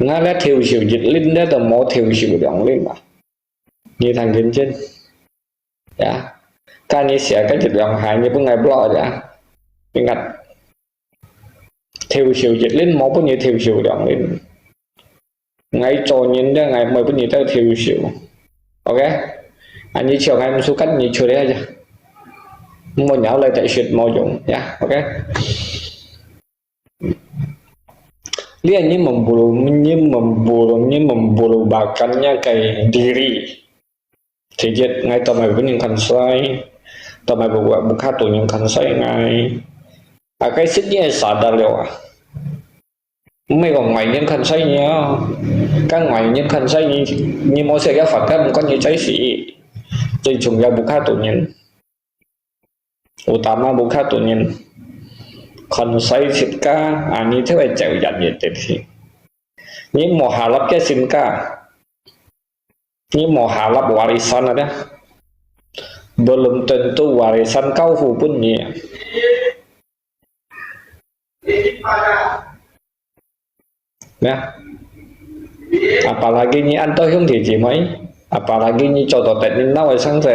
𠊎這跳手一輪，這都無跳手兩輪啊。你聽真真。Ya，該你寫个一兩下，你本來block呀。你看，跳手一輪，無分你跳手兩輪。 𠊎做人咧，𠊎毋會分你兜跳手。OK？啊，你笑𠊎毋suka，你出來啊，莫鳥來再說無用，ya，OK？Lihat你memburu-，你memburu-，你memberubahkannya ke diri. Sijit ngai tomai bunyi kansai, tomai buka, buka tunyi kansai ngai. Akai sit nyi sadar liu ah. Mai kong ngai nyin kansai nyi ah. Kan ngai nyin kansai nyi, nyi mo sia ya fakat mukon nyi chai si. Chai chung ya buka tunyi. Utama buka tunyi. Kansai sit ka, ani te wai chau yan ye te si. Nyi mo halap ke sin ka. Nyi mo halap warisan ada. Belum tentu warisan kau hu pun nyi. Ya. Apalagi nyi anto hiung di jimai. Apalagi nyi coto tet nyi nau sang se.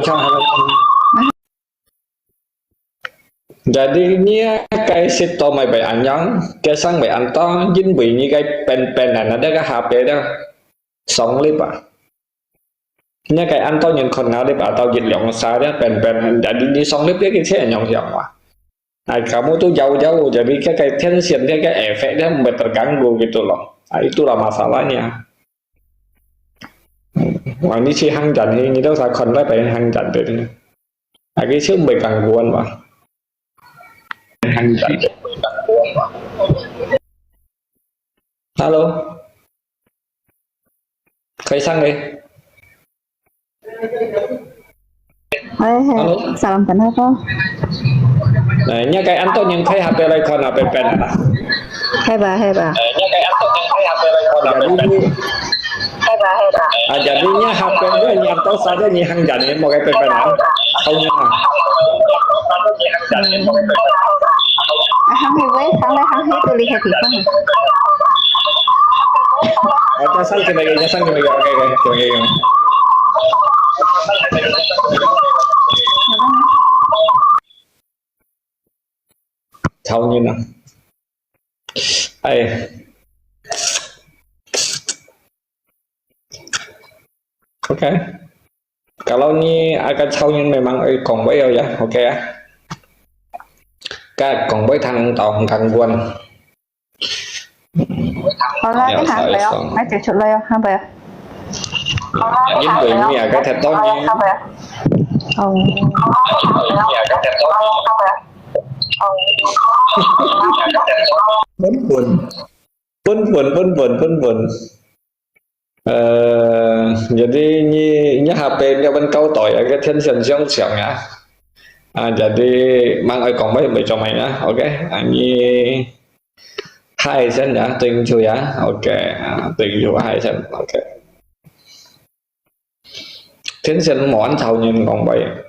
晚上好。Jadi你个食到咪會恁樣，个生會恁多，因為你个便便啊，那个下邊了，上lift啊。你个恁多人看下lift啊，到一兩下了，便便，jadi你上lift个車樣樣啊。哎，kamu tu jauh-jauh, jadi 个个天线个个 effect 咧，毋會 terganggu gitu loh. Ah, itulah masalahnya. Hmm, wah, 你去行站去，你都在看那邊行站的呢。啊，佢就毋會 gangguan 嘛。行站。Hello，開聲咧。 Hai, hai. Hello. Salam kenal ko. Nah, nya kay anto nyang kay H P lai kon na pen pen na. Hai ba, hai ba. Jadi ni, ah, jadi nya H P lai ni anto saja ni hang jani mo kay pen pen na. Kau nya na. Hmm. Ah, hang hi wei, hang lai hang hi tu li hai ti kong. Ah, nya sang kembali, nya sang kembali. Okay, okay, okay, okay. Tahun ni na. Ai. Okay. Kalau ni akan tahun ni memang ai kong bai ya, okay ya. Ka kong bai thang tao kang guan. 好啦，你行佢哦，你直出來哦，行佢哦。因為你啊，該踢到你。哦。本本，本本，本本，本本。 呃，jadi你，你下邊要問交代啊，个天線上上啊。啊，jadi mang愛講乜乜做乜啊，OK？啊，你嗨先啊，thank you啊，OK？啊，thank you，嗨先，OK？天線無恁吵人講乜，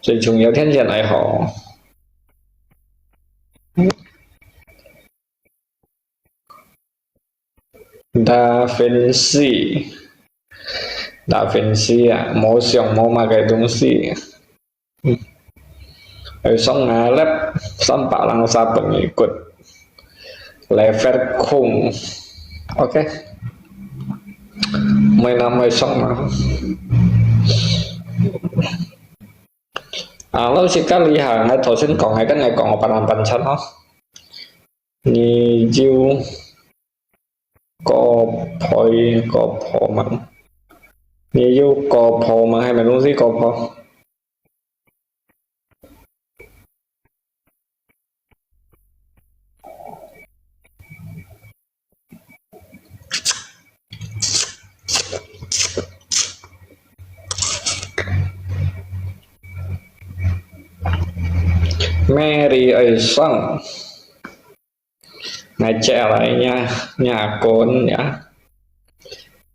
最重要天線愛好。 Da Vinci，Da Vinci啊，無相無麼个東西。嗯。愛送啊，lab三百零三pengikut。Level kong。OK。May na may song na. 啊，老師，該你下，𠊎頭先講，𠊎跟你講，𠊎幫人辦餐吼。 你有個婆，個婆嗎？你有個婆嗎？係咪東西個婆？ Mary愛送，𠊎借來呀，呀，kon呀。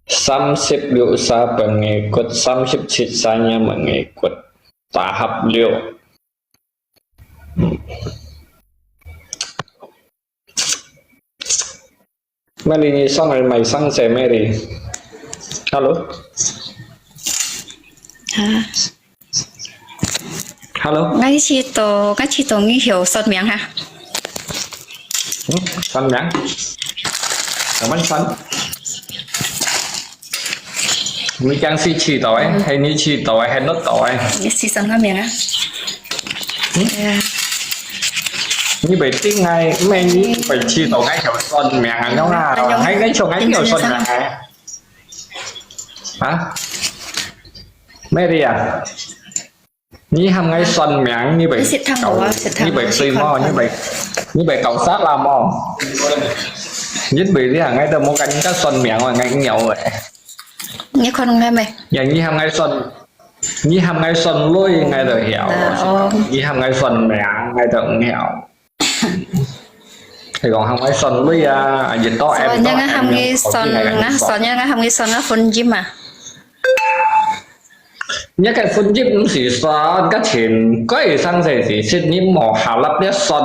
三十六sa pengikut，三十七sa nya mengikut，tahap六。 Mary，你上來買上些，Mary。Hello？啊？ Hello？𠊎試著，𠊎試著你曉算命哈。嗯，算命？怎麼算？你講係試著誒，嗯。係你試著誒，係錄著誒。你試算个命啊？嗯？哎呀。你會知𠊎，毋係你會試著𠊎曉算命啊，嗯。樣啊，嗯。𠊎，𠊎曉，𠊎曉算命誒。啊？Mary啊？ 你喊𠊎算命，你會你識聽無啊？搞，識聽，你會對無？識看看。你會，你會搞啥啦無？因為你喊𠊎都無跟人家算命啊，𠊎有誒。你看𠊎咩？呀，你喊𠊎算，你喊𠊎算鐳，𠊎都曉。啊，哦。你喊𠊎算命，𠊎都毋曉。 係講喊𠊎算鐳啊，越多所以 M多人喊你 M，算，𠊎算，人喊你算个婚姻嘛。你个婚姻毋係算，个錢，該生仔係，係你無下立个算，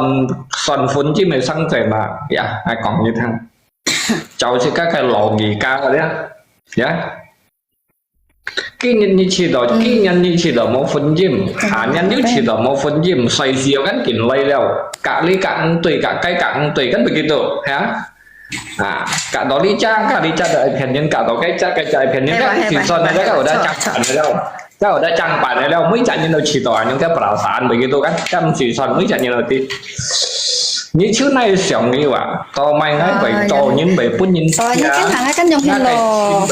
算婚姻个生仔嘛。呀，𠊎講你聽。就係該个老人家个呀，呀。 今日你試著，嗯。今日你試著無婚姻，嗯。下年又試著無婚姻，隨時又緊緊來了，隔離隔五對，隔街隔五對，跟begitu，哈？啊，隔到這隻，隔這隻就愛騙人，隔到該隻，該隻愛騙人，係吧，該時算了，係吧，係吧，該有得正辦了，該有得正辦了，每隻人都試著啊，用該perasaan begitu kan，該毋係算，每隻人都知。你就哪想你話，到尾𠊎會做人會分人哦，呀。哦，你經常還跟人騙咯。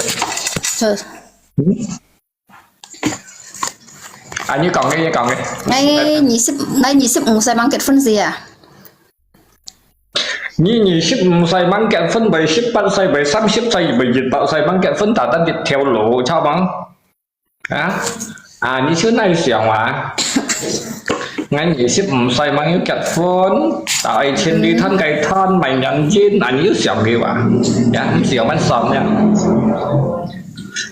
這 嗯？啊，你講个，你講个。𠊎二十，𠊎二十五歲吂結婚時啊。你二十五歲吂結婚，會十八歲，會三十歲，會一百歲吂結婚，打單一條路，著無？啊？啊，你就哪想啊？𠊎二十五歲吂有結婚，打愛情旅團个團，買眼鏡，啊，你有想个哇？呀，毋係有蠻爽呀。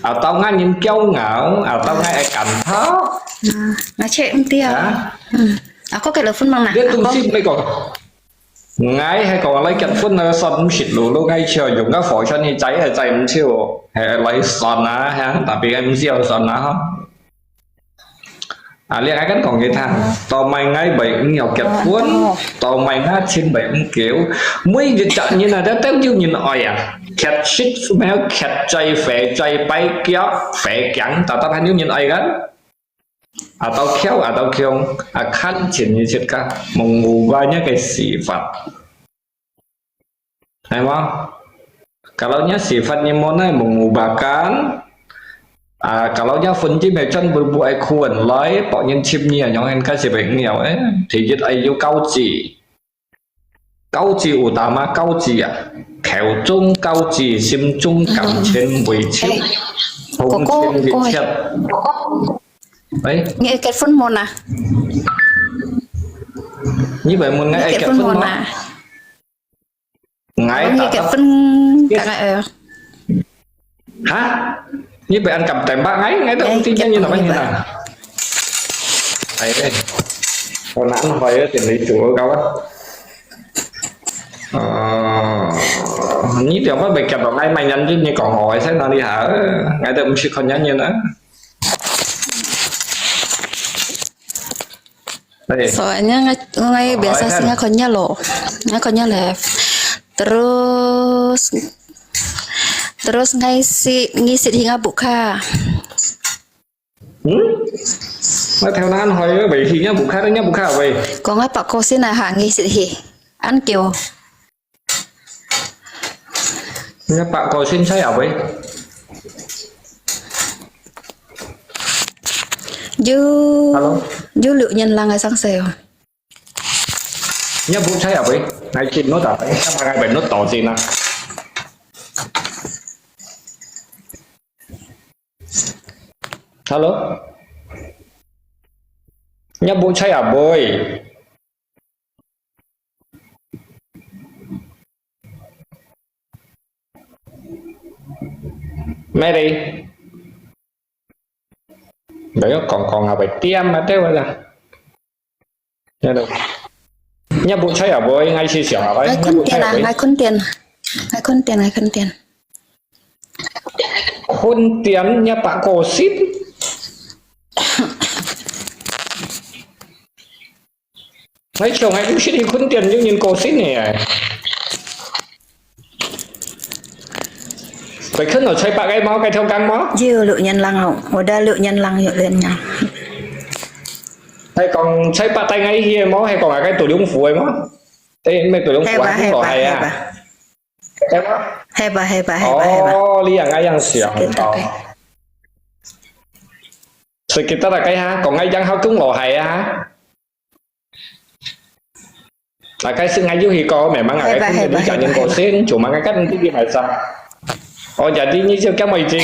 Atau𠊎人驕傲，atau𠊎愛感動。啊，𠊎check毋對啊。啊？嗯，啊，𠊎結了婚吂啦？你東西毋係講，𠊎係講來結婚了，算毋識路，路𠊎就用个火算你載係載毋著，係來算啊，哈，tapi𠊎毋識要算啊，哈。 啊，你還敢講佢聽，到尾𠊎會毋要結婚，哦，哦。到尾𠊎親會毋久，每一隻人啊，都，都有人愛啊，缺失，沒有缺罪，肥罪，跛腳，肥強，tetap還有人愛kan？啊，到翹，啊，到窮，啊，看清你自家，mengubahnya个死法。 係無？Kalau nya sifat你無奈mengubahkan，啊，kalau nya婚姻係全部愛苦人來，博人尋你啊，樣應該係會毋要誒。第一愛有交際，交際utama交際啊，口中交際，心中感情維持，哎，同情密切。哥哥，喂。你愛結婚無啊？你會問𠊎愛結婚無？你結婚無啊？ 𠊎你結婚，大概，呃，哈？你會恁敢tembak𠊎？𠊎都毋知你，你做麼个啦？哎，哎，我哪會有點你做搞啊？哦，你點解會夾到𠊎買眼鏡？你講我係哪裡下？𠊎都毋識看眼鏡啊。 Soalnya ngai, ngai biasa sih ngai konyol loh. Ngai konyol leh. Terus, terus ngai si, ngisit hinga buka. Hmm? Ngai theo nan hoi, bai hinga buka, hinga buka, bai. Kong apa kosin ha ngisit hi. An kêu. Nya pak ko sin sai apa? Yu, Hello? Yu liu nyen lang ai sang seo. Nya bu sai apa? Nai chin no ta, ai sa ma ngai ben no to sin na. Hello? Nya bu sai apa? Mary. Nggak ya, kong kong apa tiam mate wala. Ya dong. Nya bu sai apa? Ngai si siang apa? Ngai khun tian ah, ngai khun tian. Ngai khun tian, ngai khun tian. Khun tian nya pak ko sin. 哎，像哎，你去你困点，有人过身呢哎。会看到吹白个吗？该条江吗？有六年lang哦，我的六年lang有六年。还讲吹白带个去个吗？还讲啊，该独龙湖个吗？哎，没独龙湖啊，还吧，还吧，还吧。哎吗？还吧，还吧，还吧，还吧。哦，你也那样想哦。Sekitar大概哈，讲个样好更厉害啊。大概是俺有一个，memang俺个朋友讲人过身，cuma俺kan nanti di masa. Oh, jadi ni siapa kamu itu?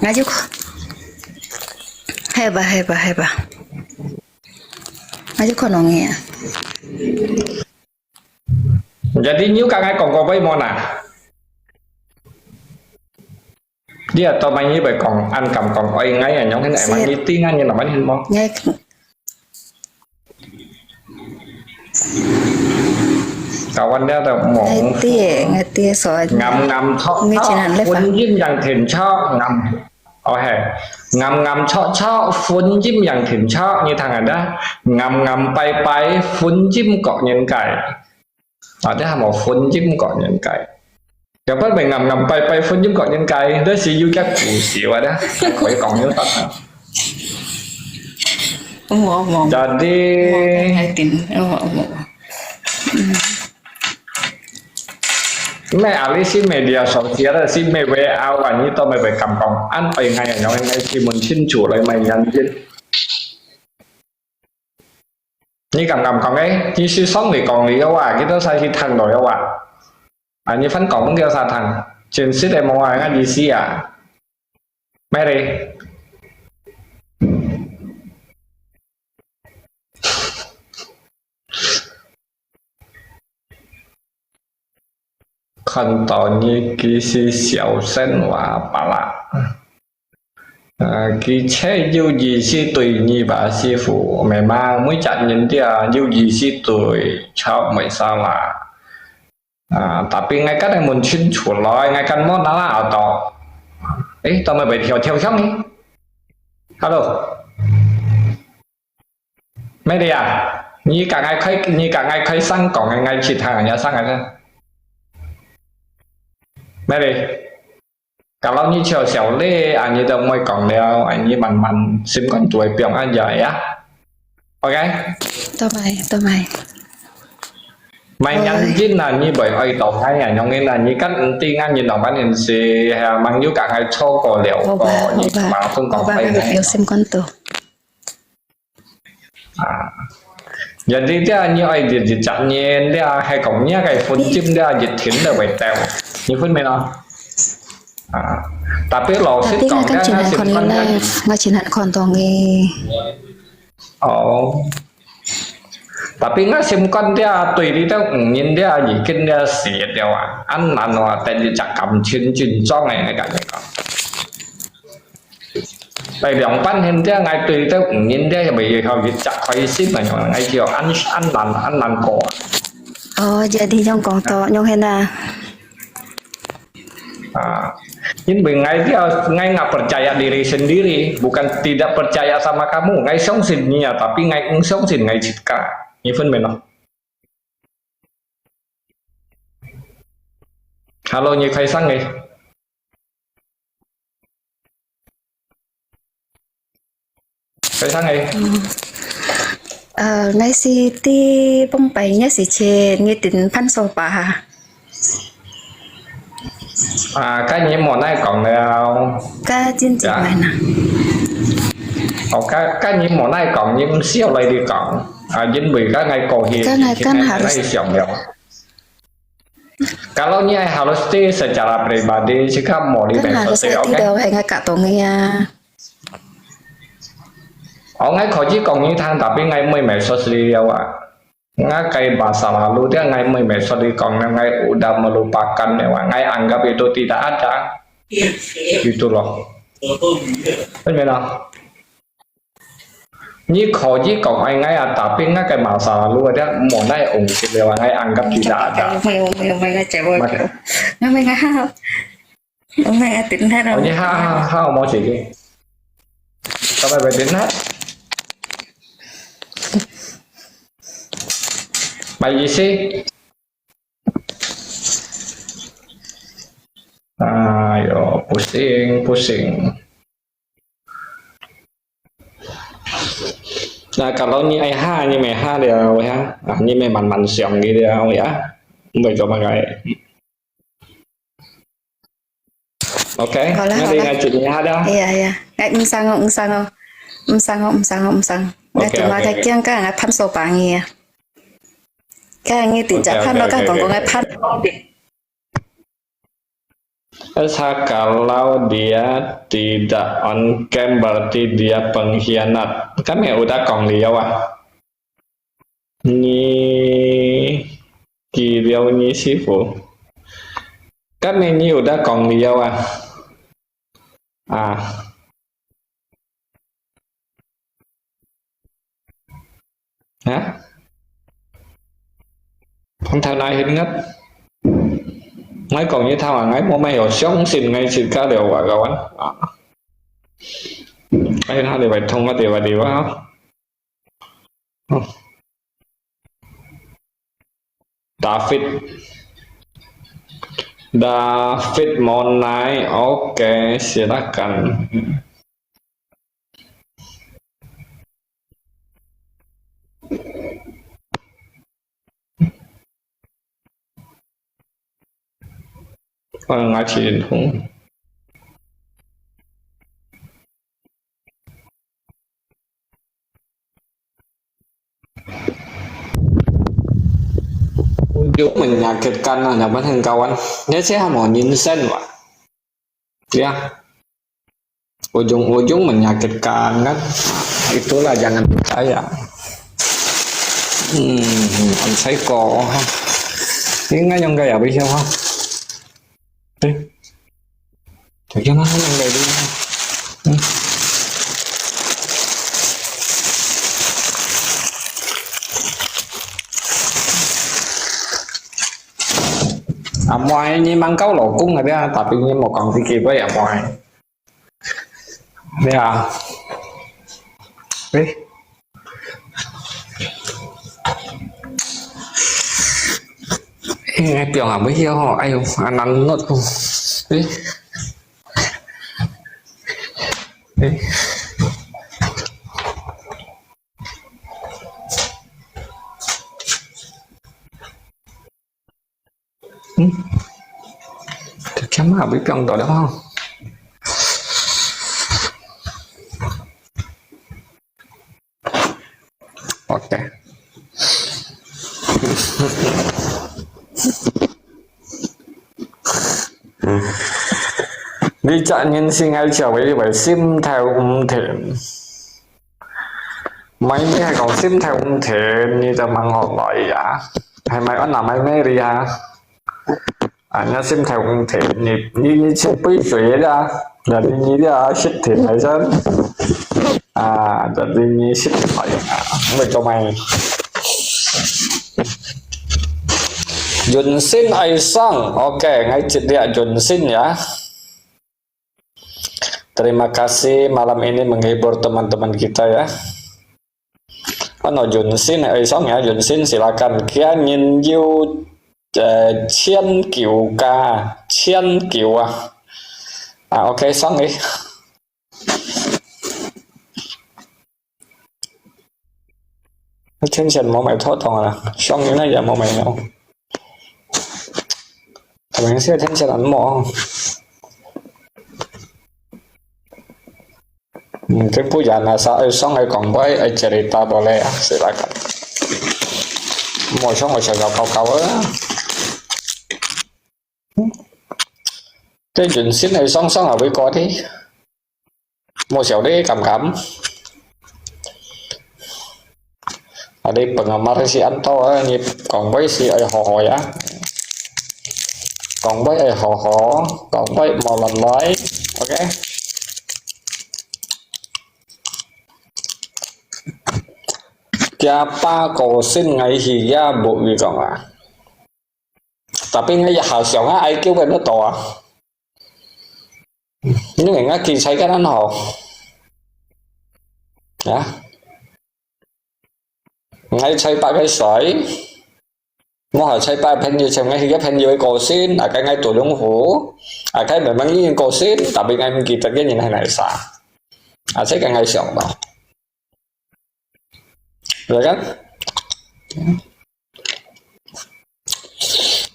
Ngajuk. Hai ba, hai ba, hai ba. Ngajuk ko nong ya. Jadi nyu ka ngai kong ko bai mo na. Dia to mai ni bai kong an kam kong oi ngai ya nyong hen ai mai ni ti ngai ni na mai hen mo. Ngai kawan dia to mo. Ngai ti, ngai ti so. Ngam ngam chok. Ngai chinan le pa. Phun yim yang thin chok ngam. Ôi hè, ngăm ngăm chọ chọ, phun yim yang thin chọ, như thằng ở đó, ngăm ngăm pai pai, phun yim kọ nhân cải. Ở đây là một phun yim kọ nhân cải. Các bạn phải ngăm ngăm pai pai, phun yim kọ nhân cải, đó là yêu các cụ xíu ở đó, khỏi còn nhớ tắt. Ủng hộ, ủng hộ. Jadi, ủng hộ cái hai tin, ủng hộ, ủng hộ. Mẹ ali si media sosial si mẹ về ao và như tôi mẹ về cầm công ăn ơi ngay ở nhau ngay si muốn xin chủ lại mày nhắn tin. Như cầm cầm công ấy, như si sống thì còn lý đâu à, cái đó sai si thằng rồi đâu à. À, như phán cộng kia sa thằng, trên xí đây mong ai ngay gì si à. Mẹ đi. 看到你其實小生話罷了。呃，佢切有意思對你吧，師傅，memang每隻人都有意思對，chao mày sao là. À, tapi ngai kan ai muốn xin chủ lại, ngai kan món nào là ở đó. Ê, tao mày phải theo theo xong đi. Hello. Mary à, 你講愛開，你講愛開聲講，愛去聽人家聲啊。Mary，kalau 你笑笑咧，啊，你都毋會講了，啊，你慢慢心肝肚會放安樣呀。OK？Tao mày, tao mày. Mày nhắn tin là 你會愛到哪樣，用个啦，你跟唔定啊，你老闆人是，啊，mang 有講愛錯過了，過，你嘛分講愛哪樣。Ôi ba, ôi ba, ôi ba, ôi ba, ôi ba. À. Jadi dia 你愛日日隻年，你係講你个分金，你日天都會掉，你分明咯？À. Tapi 老實講，Tapi 𠊎今日看你 live，𠊎今日看到你。哦。Tapi 𠊎心肝這對你兜五年這已經這死了啊，恁難啊，等於隻感情真重个，𠊎跟你講。 Tại 兩班現在 𠊎對這五年這也未有一隻開心啊，𠊎就恁，恁難，恁難過啊。哦，jadi 樣講到，樣現啊。啊，因為 𠊎這，𠊎 nggak percaya diri sendiri, bukan tidak percaya sama kamu, 𠊎相信你啊，tapi 𠊎毋相信𠊎自家，你分明咯？ Hello，你開聲个。開聲个。Ờ, ngày xưa ti bông bay nhớ xì chê, nghe tin phan sô pa ha. À, cái gì mà nãy còn đâu. Cái chính trị này nè. Ồ, cái, cái gì mà nãy còn, nhưng siêu lại đi còn. À, chính vì cái ngày cầu hiện, cái ngày thì căn ngày harus nãy siêu nhiều. Kalau 你愛 harus ti secara pribadi, jika mau 你 kan harus hati dau, hai ngai ka tong ya. Ôi, ngai 可以講你聽，tapi 𠊎毋會說你了啊。Ngai cái masa lalu dia 𠊎毋會說你講，ngai udah melupakan了啊，ngai anggap itu tidak ada. Gitu loh. 明白了？ 你可以講愛𠊎啊，tapi 𠊎个masa lalu ada，無奈往昔了，𠊎anggap tidak ada。你哈哈哈，無事个。Sampai berdengar。Baik isi. Ayo, pusing, pusing. Nah, kalau ni ai ha, ni mai ha liao ya. Ah, ni mai man man siang di liao ya. Mai cuma kai. OK，好了，好了。那你应该决定一下的啊。哎呀，哎呀，哎，唔使哦，唔使哦，唔使哦，唔使哦，唔使哦。哎，OK，OK，OK。哎，做么个讲讲啊，潘手板呀。看你直接潘到，OK，OK，OK，OK。看讲讲个潘。Esa kalau dia tidak on cam, berarti dia pengkhianat. Kan memang udah 讲了啊。 你，佢了你師傅。今日你有得講了啊？啊？啊？Phong thảo nai hin ngất. Ngai kong như thảo à, ngai mua mày hiểu sống xin ngai xin cá đều quả gạo ăn. À. Ngai hin hao đi bài thông mà đi bài đi vào. David. David Monai, oke, silakan. Ờ, ngài chỉ định không? Ujung menyakitkan, ah, dapat hengkawan. Dia siya mo nyinsen wa. Ya. Ujung-ujung menyakitkan, kan? Itulah jangan percaya. Hmm, ang psycho. Ini nga yung gaya, bisa ha? Eh. Jadi mana yang gaya? Hmm. Amoy ni mangkau lokung ada, tapi ni mau kong fikir apa ya, amoy. Ya. Eh. Eh, piang apa ya ho? Ayo, anan not ko. Eh. Eh. Hmm. Kiamma, abis piang to liao ha. Oke. Ni cak nyin sing ai ciao wei wei sim thai um then. Mai mi hai kong sim thai um then, ni ta mang hok loi ya. Hai mai on na mai mi ri ya. 啊，若心頭問題，你，你，你先背水啦，那你，你這識題來先。啊，那你，你識題啊，會做咩？Junsin Aisong, oke, ngai cit dia Junsin ya. Terima kasih malam ini menghibur teman-teman kita ya. Ano, Junsin, eh, song ya, Junsin, silakan. Kia nyin yu, eh, 千九加，千九啊。啊，OK，song eh. 天線無買妥當啊，上年那也無買了。 Kami siya attention mo. Hmm, kaya po yan, nasa ay song ay kong boy ay cerita boleh ya, silakan. Mo song ay siya kaw kaw ah. Kaya Junsin ay song song ay ko di. Mo siya di kam kam. Adi penggemar si Anto, eh, ni kong boy si ai ho ho ya. Kong boy ai ho ho, kong boy mo lon loi. Oke. Kiapa ko sin ngai hi ya bu wi kong ah. Tapi ngai ya hao siang ah, I Q wen to ah. Ini ngai ngai ki sai kan an ho. Ya. Ngai sai pak kai sai. 無好彩拜朋友，像𠊎一個朋友个過身，啊，該𠊎都用好，啊，該明明已經過身，tapi𠊎毋記得个人係哪儕。啊，這个𠊎想到。Betul kan?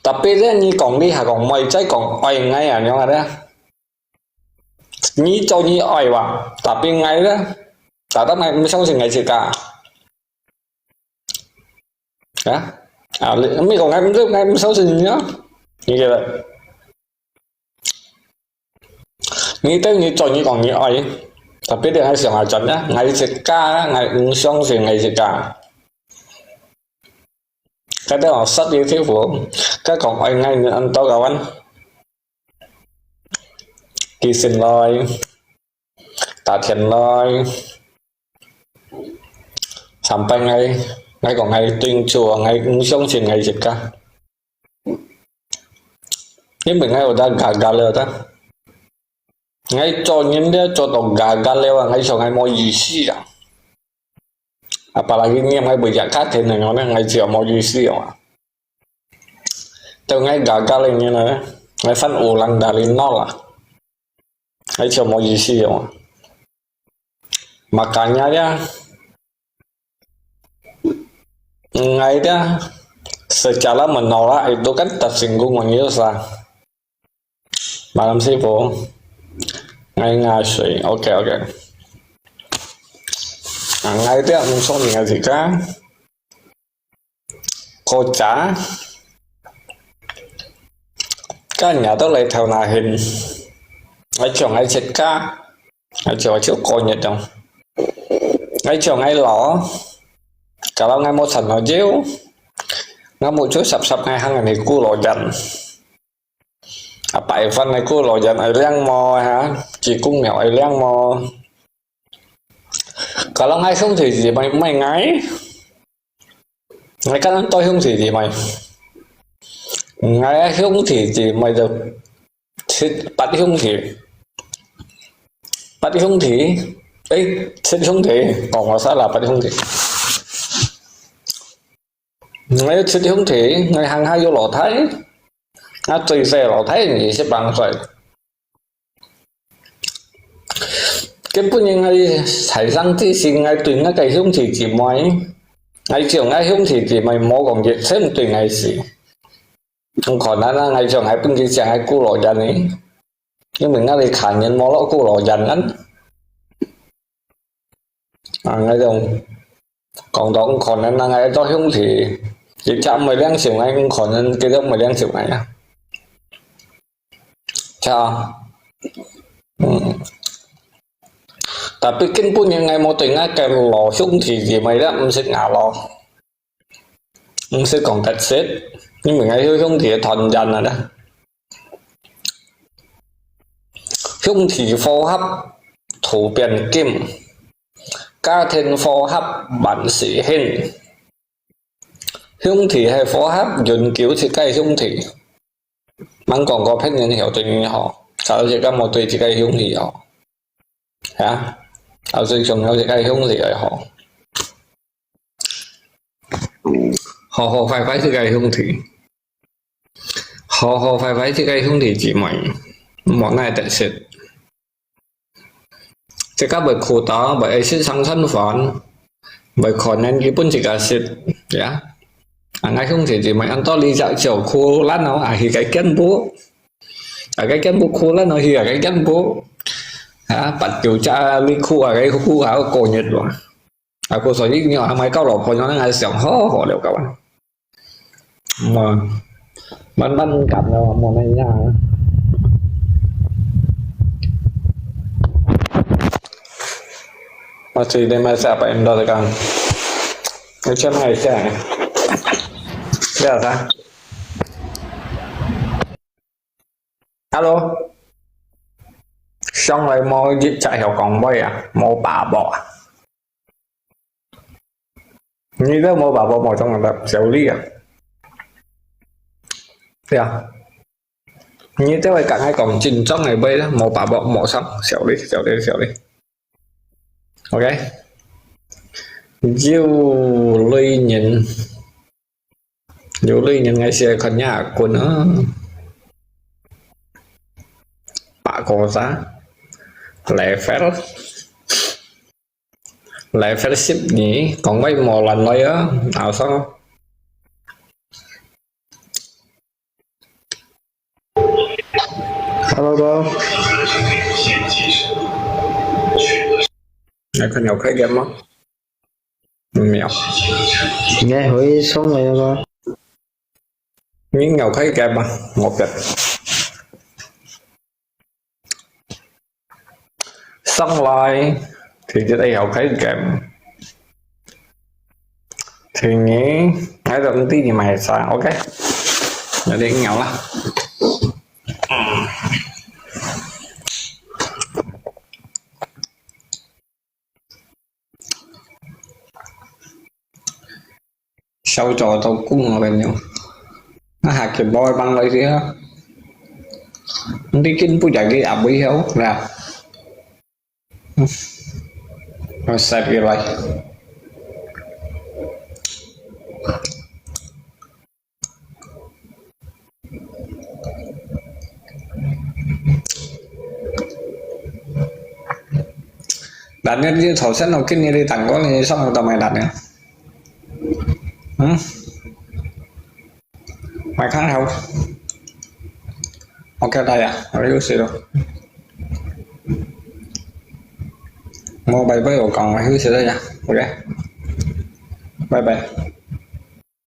Tapi咧，你講你還講妹仔講愛𠊎啊，樣啊咧？你做你愛哇，tapi𠊎咧，tetap𠊎毋相信𠊎自家。啊？啊，你，你講𠊎毋，𠊎毋相信你啊？你覺得？你等你做你講你愛，tapi你還想啊轉啊？𠊎自家，𠊎毋相信𠊎自家。Kadang哦，實在佩服，該講愛𠊎你恁多个玩，寄信來，打電來，sampai𠊎，𠊎講𠊎對主，𠊎毋相信𠊎自家。因為𠊎有得gagal了，得。 𠊎做人咧做到gagal了啊，𠊎想𠊎無意思啊。Apalagi念𠊎每日家庭个呢，𠊎就無意思啊。到𠊎gagal了呢，𠊎翻ulang dari nol啊，𠊎就無意思啊。Makanya ya，𠊎呀，secara menolak itu kan tersinggung，我意思啊。 Malam師傅，𠊎ngasuh，OK，OK。啊，𠊎這毋相信𠊎自家，國家，今日都來投那hin，𠊎像𠊎自家，𠊎像𠊎就過日咯，𠊎像𠊎老，kalau𠊎無賺到少，𠊎目珠濕濕，𠊎行人哋孤老人。 啊，拜飯个孤老人愛領無哈？濟公廟愛領無？Kalau𠊎兄弟姊妹毋係𠊎，𠊎敢多兄弟姊妹？𠊎兄弟姊妹就七八兄弟，八兄弟，誒，七兄弟，講我salah，八兄弟。 𠊎有七兄弟，𠊎還下有老弟，𠊎最細老弟二十八歲。根本𠊎在生之前，𠊎對𠊎个兄弟姊妹，𠊎像𠊎兄弟姊妹無講熱情對𠊎時。可能啊，𠊎像𠊎本身像𠊎孤老人呢，因為𠊎个家人無落孤老人啊。 啊，𠊎就講到可能啊，𠊎做兄弟，佢就毋會領受𠊎，可能佢就毋會領受𠊎啊。就，嗯，tapi根本𠊎無對𠊎个老兄弟姊妹咧，毋識𠊎咯。 毋識講得失，因為𠊎有兄弟團圓啊啦。兄弟和合土變金，家庭和合萬事興。兄弟係和合永久自家兄弟，吂講過別人曉對你好，假如自家無對自家兄弟好，啊，假如想要自家兄弟愛好。 好好壞壞自家兄弟，好好壞壞自家兄弟姊妹，無哪得失。自家會苦惱，會愛食生存飯，會可能佢分自家食，呀。啊，𠊎兄弟姊妹恁多，你隻腳苦爛哦，啊，佢个肩部，啊，个肩部苦爛哦，佢个肩部，啊，八九隻你苦啊，个苦啊，過日咯。 Aku所以你還買到老婆，你還想好好了，kawan。嘛，慢慢感了，慢慢呀。Masih di Malaysia apa Indo sekarang? Macam Malaysia. Ya kan? Hello，上來無一隻曉講話啊，無把握啊。你都無把握，無中了，小力啊。對啊，你這位剛才講緊張个話咧，無把握，無上，小力，小力，小力。OK，有類人。有類人愛寫看若棍啊。八個啥？level，level 十二，講話無亂來啊，後生。 Hello，哥。你看你有開game嗎？沒有。你還會送來的嗎？你有開game嗎？我別。上來，直接在搖開game。 Thì nghĩ hãy đăng ký cho mày sao, ok? Jadi ngau lah. Sao cho tao cũng ngồi bên nhau. Nó hạt kì bói băng lấy gì á. Đi kinh bút giải cái áp bấy hiếu là. Rồi save cái lại. Đặt nhất như thổ sẵn nào kinh như đi tặng có như xong rồi tao mày đặt nữa. Hử? Mày khác không? Ok, đây à? Mày hứa gì đâu? Mua bài với ổ còng mày hứa gì đây à? Ok. Bye bye.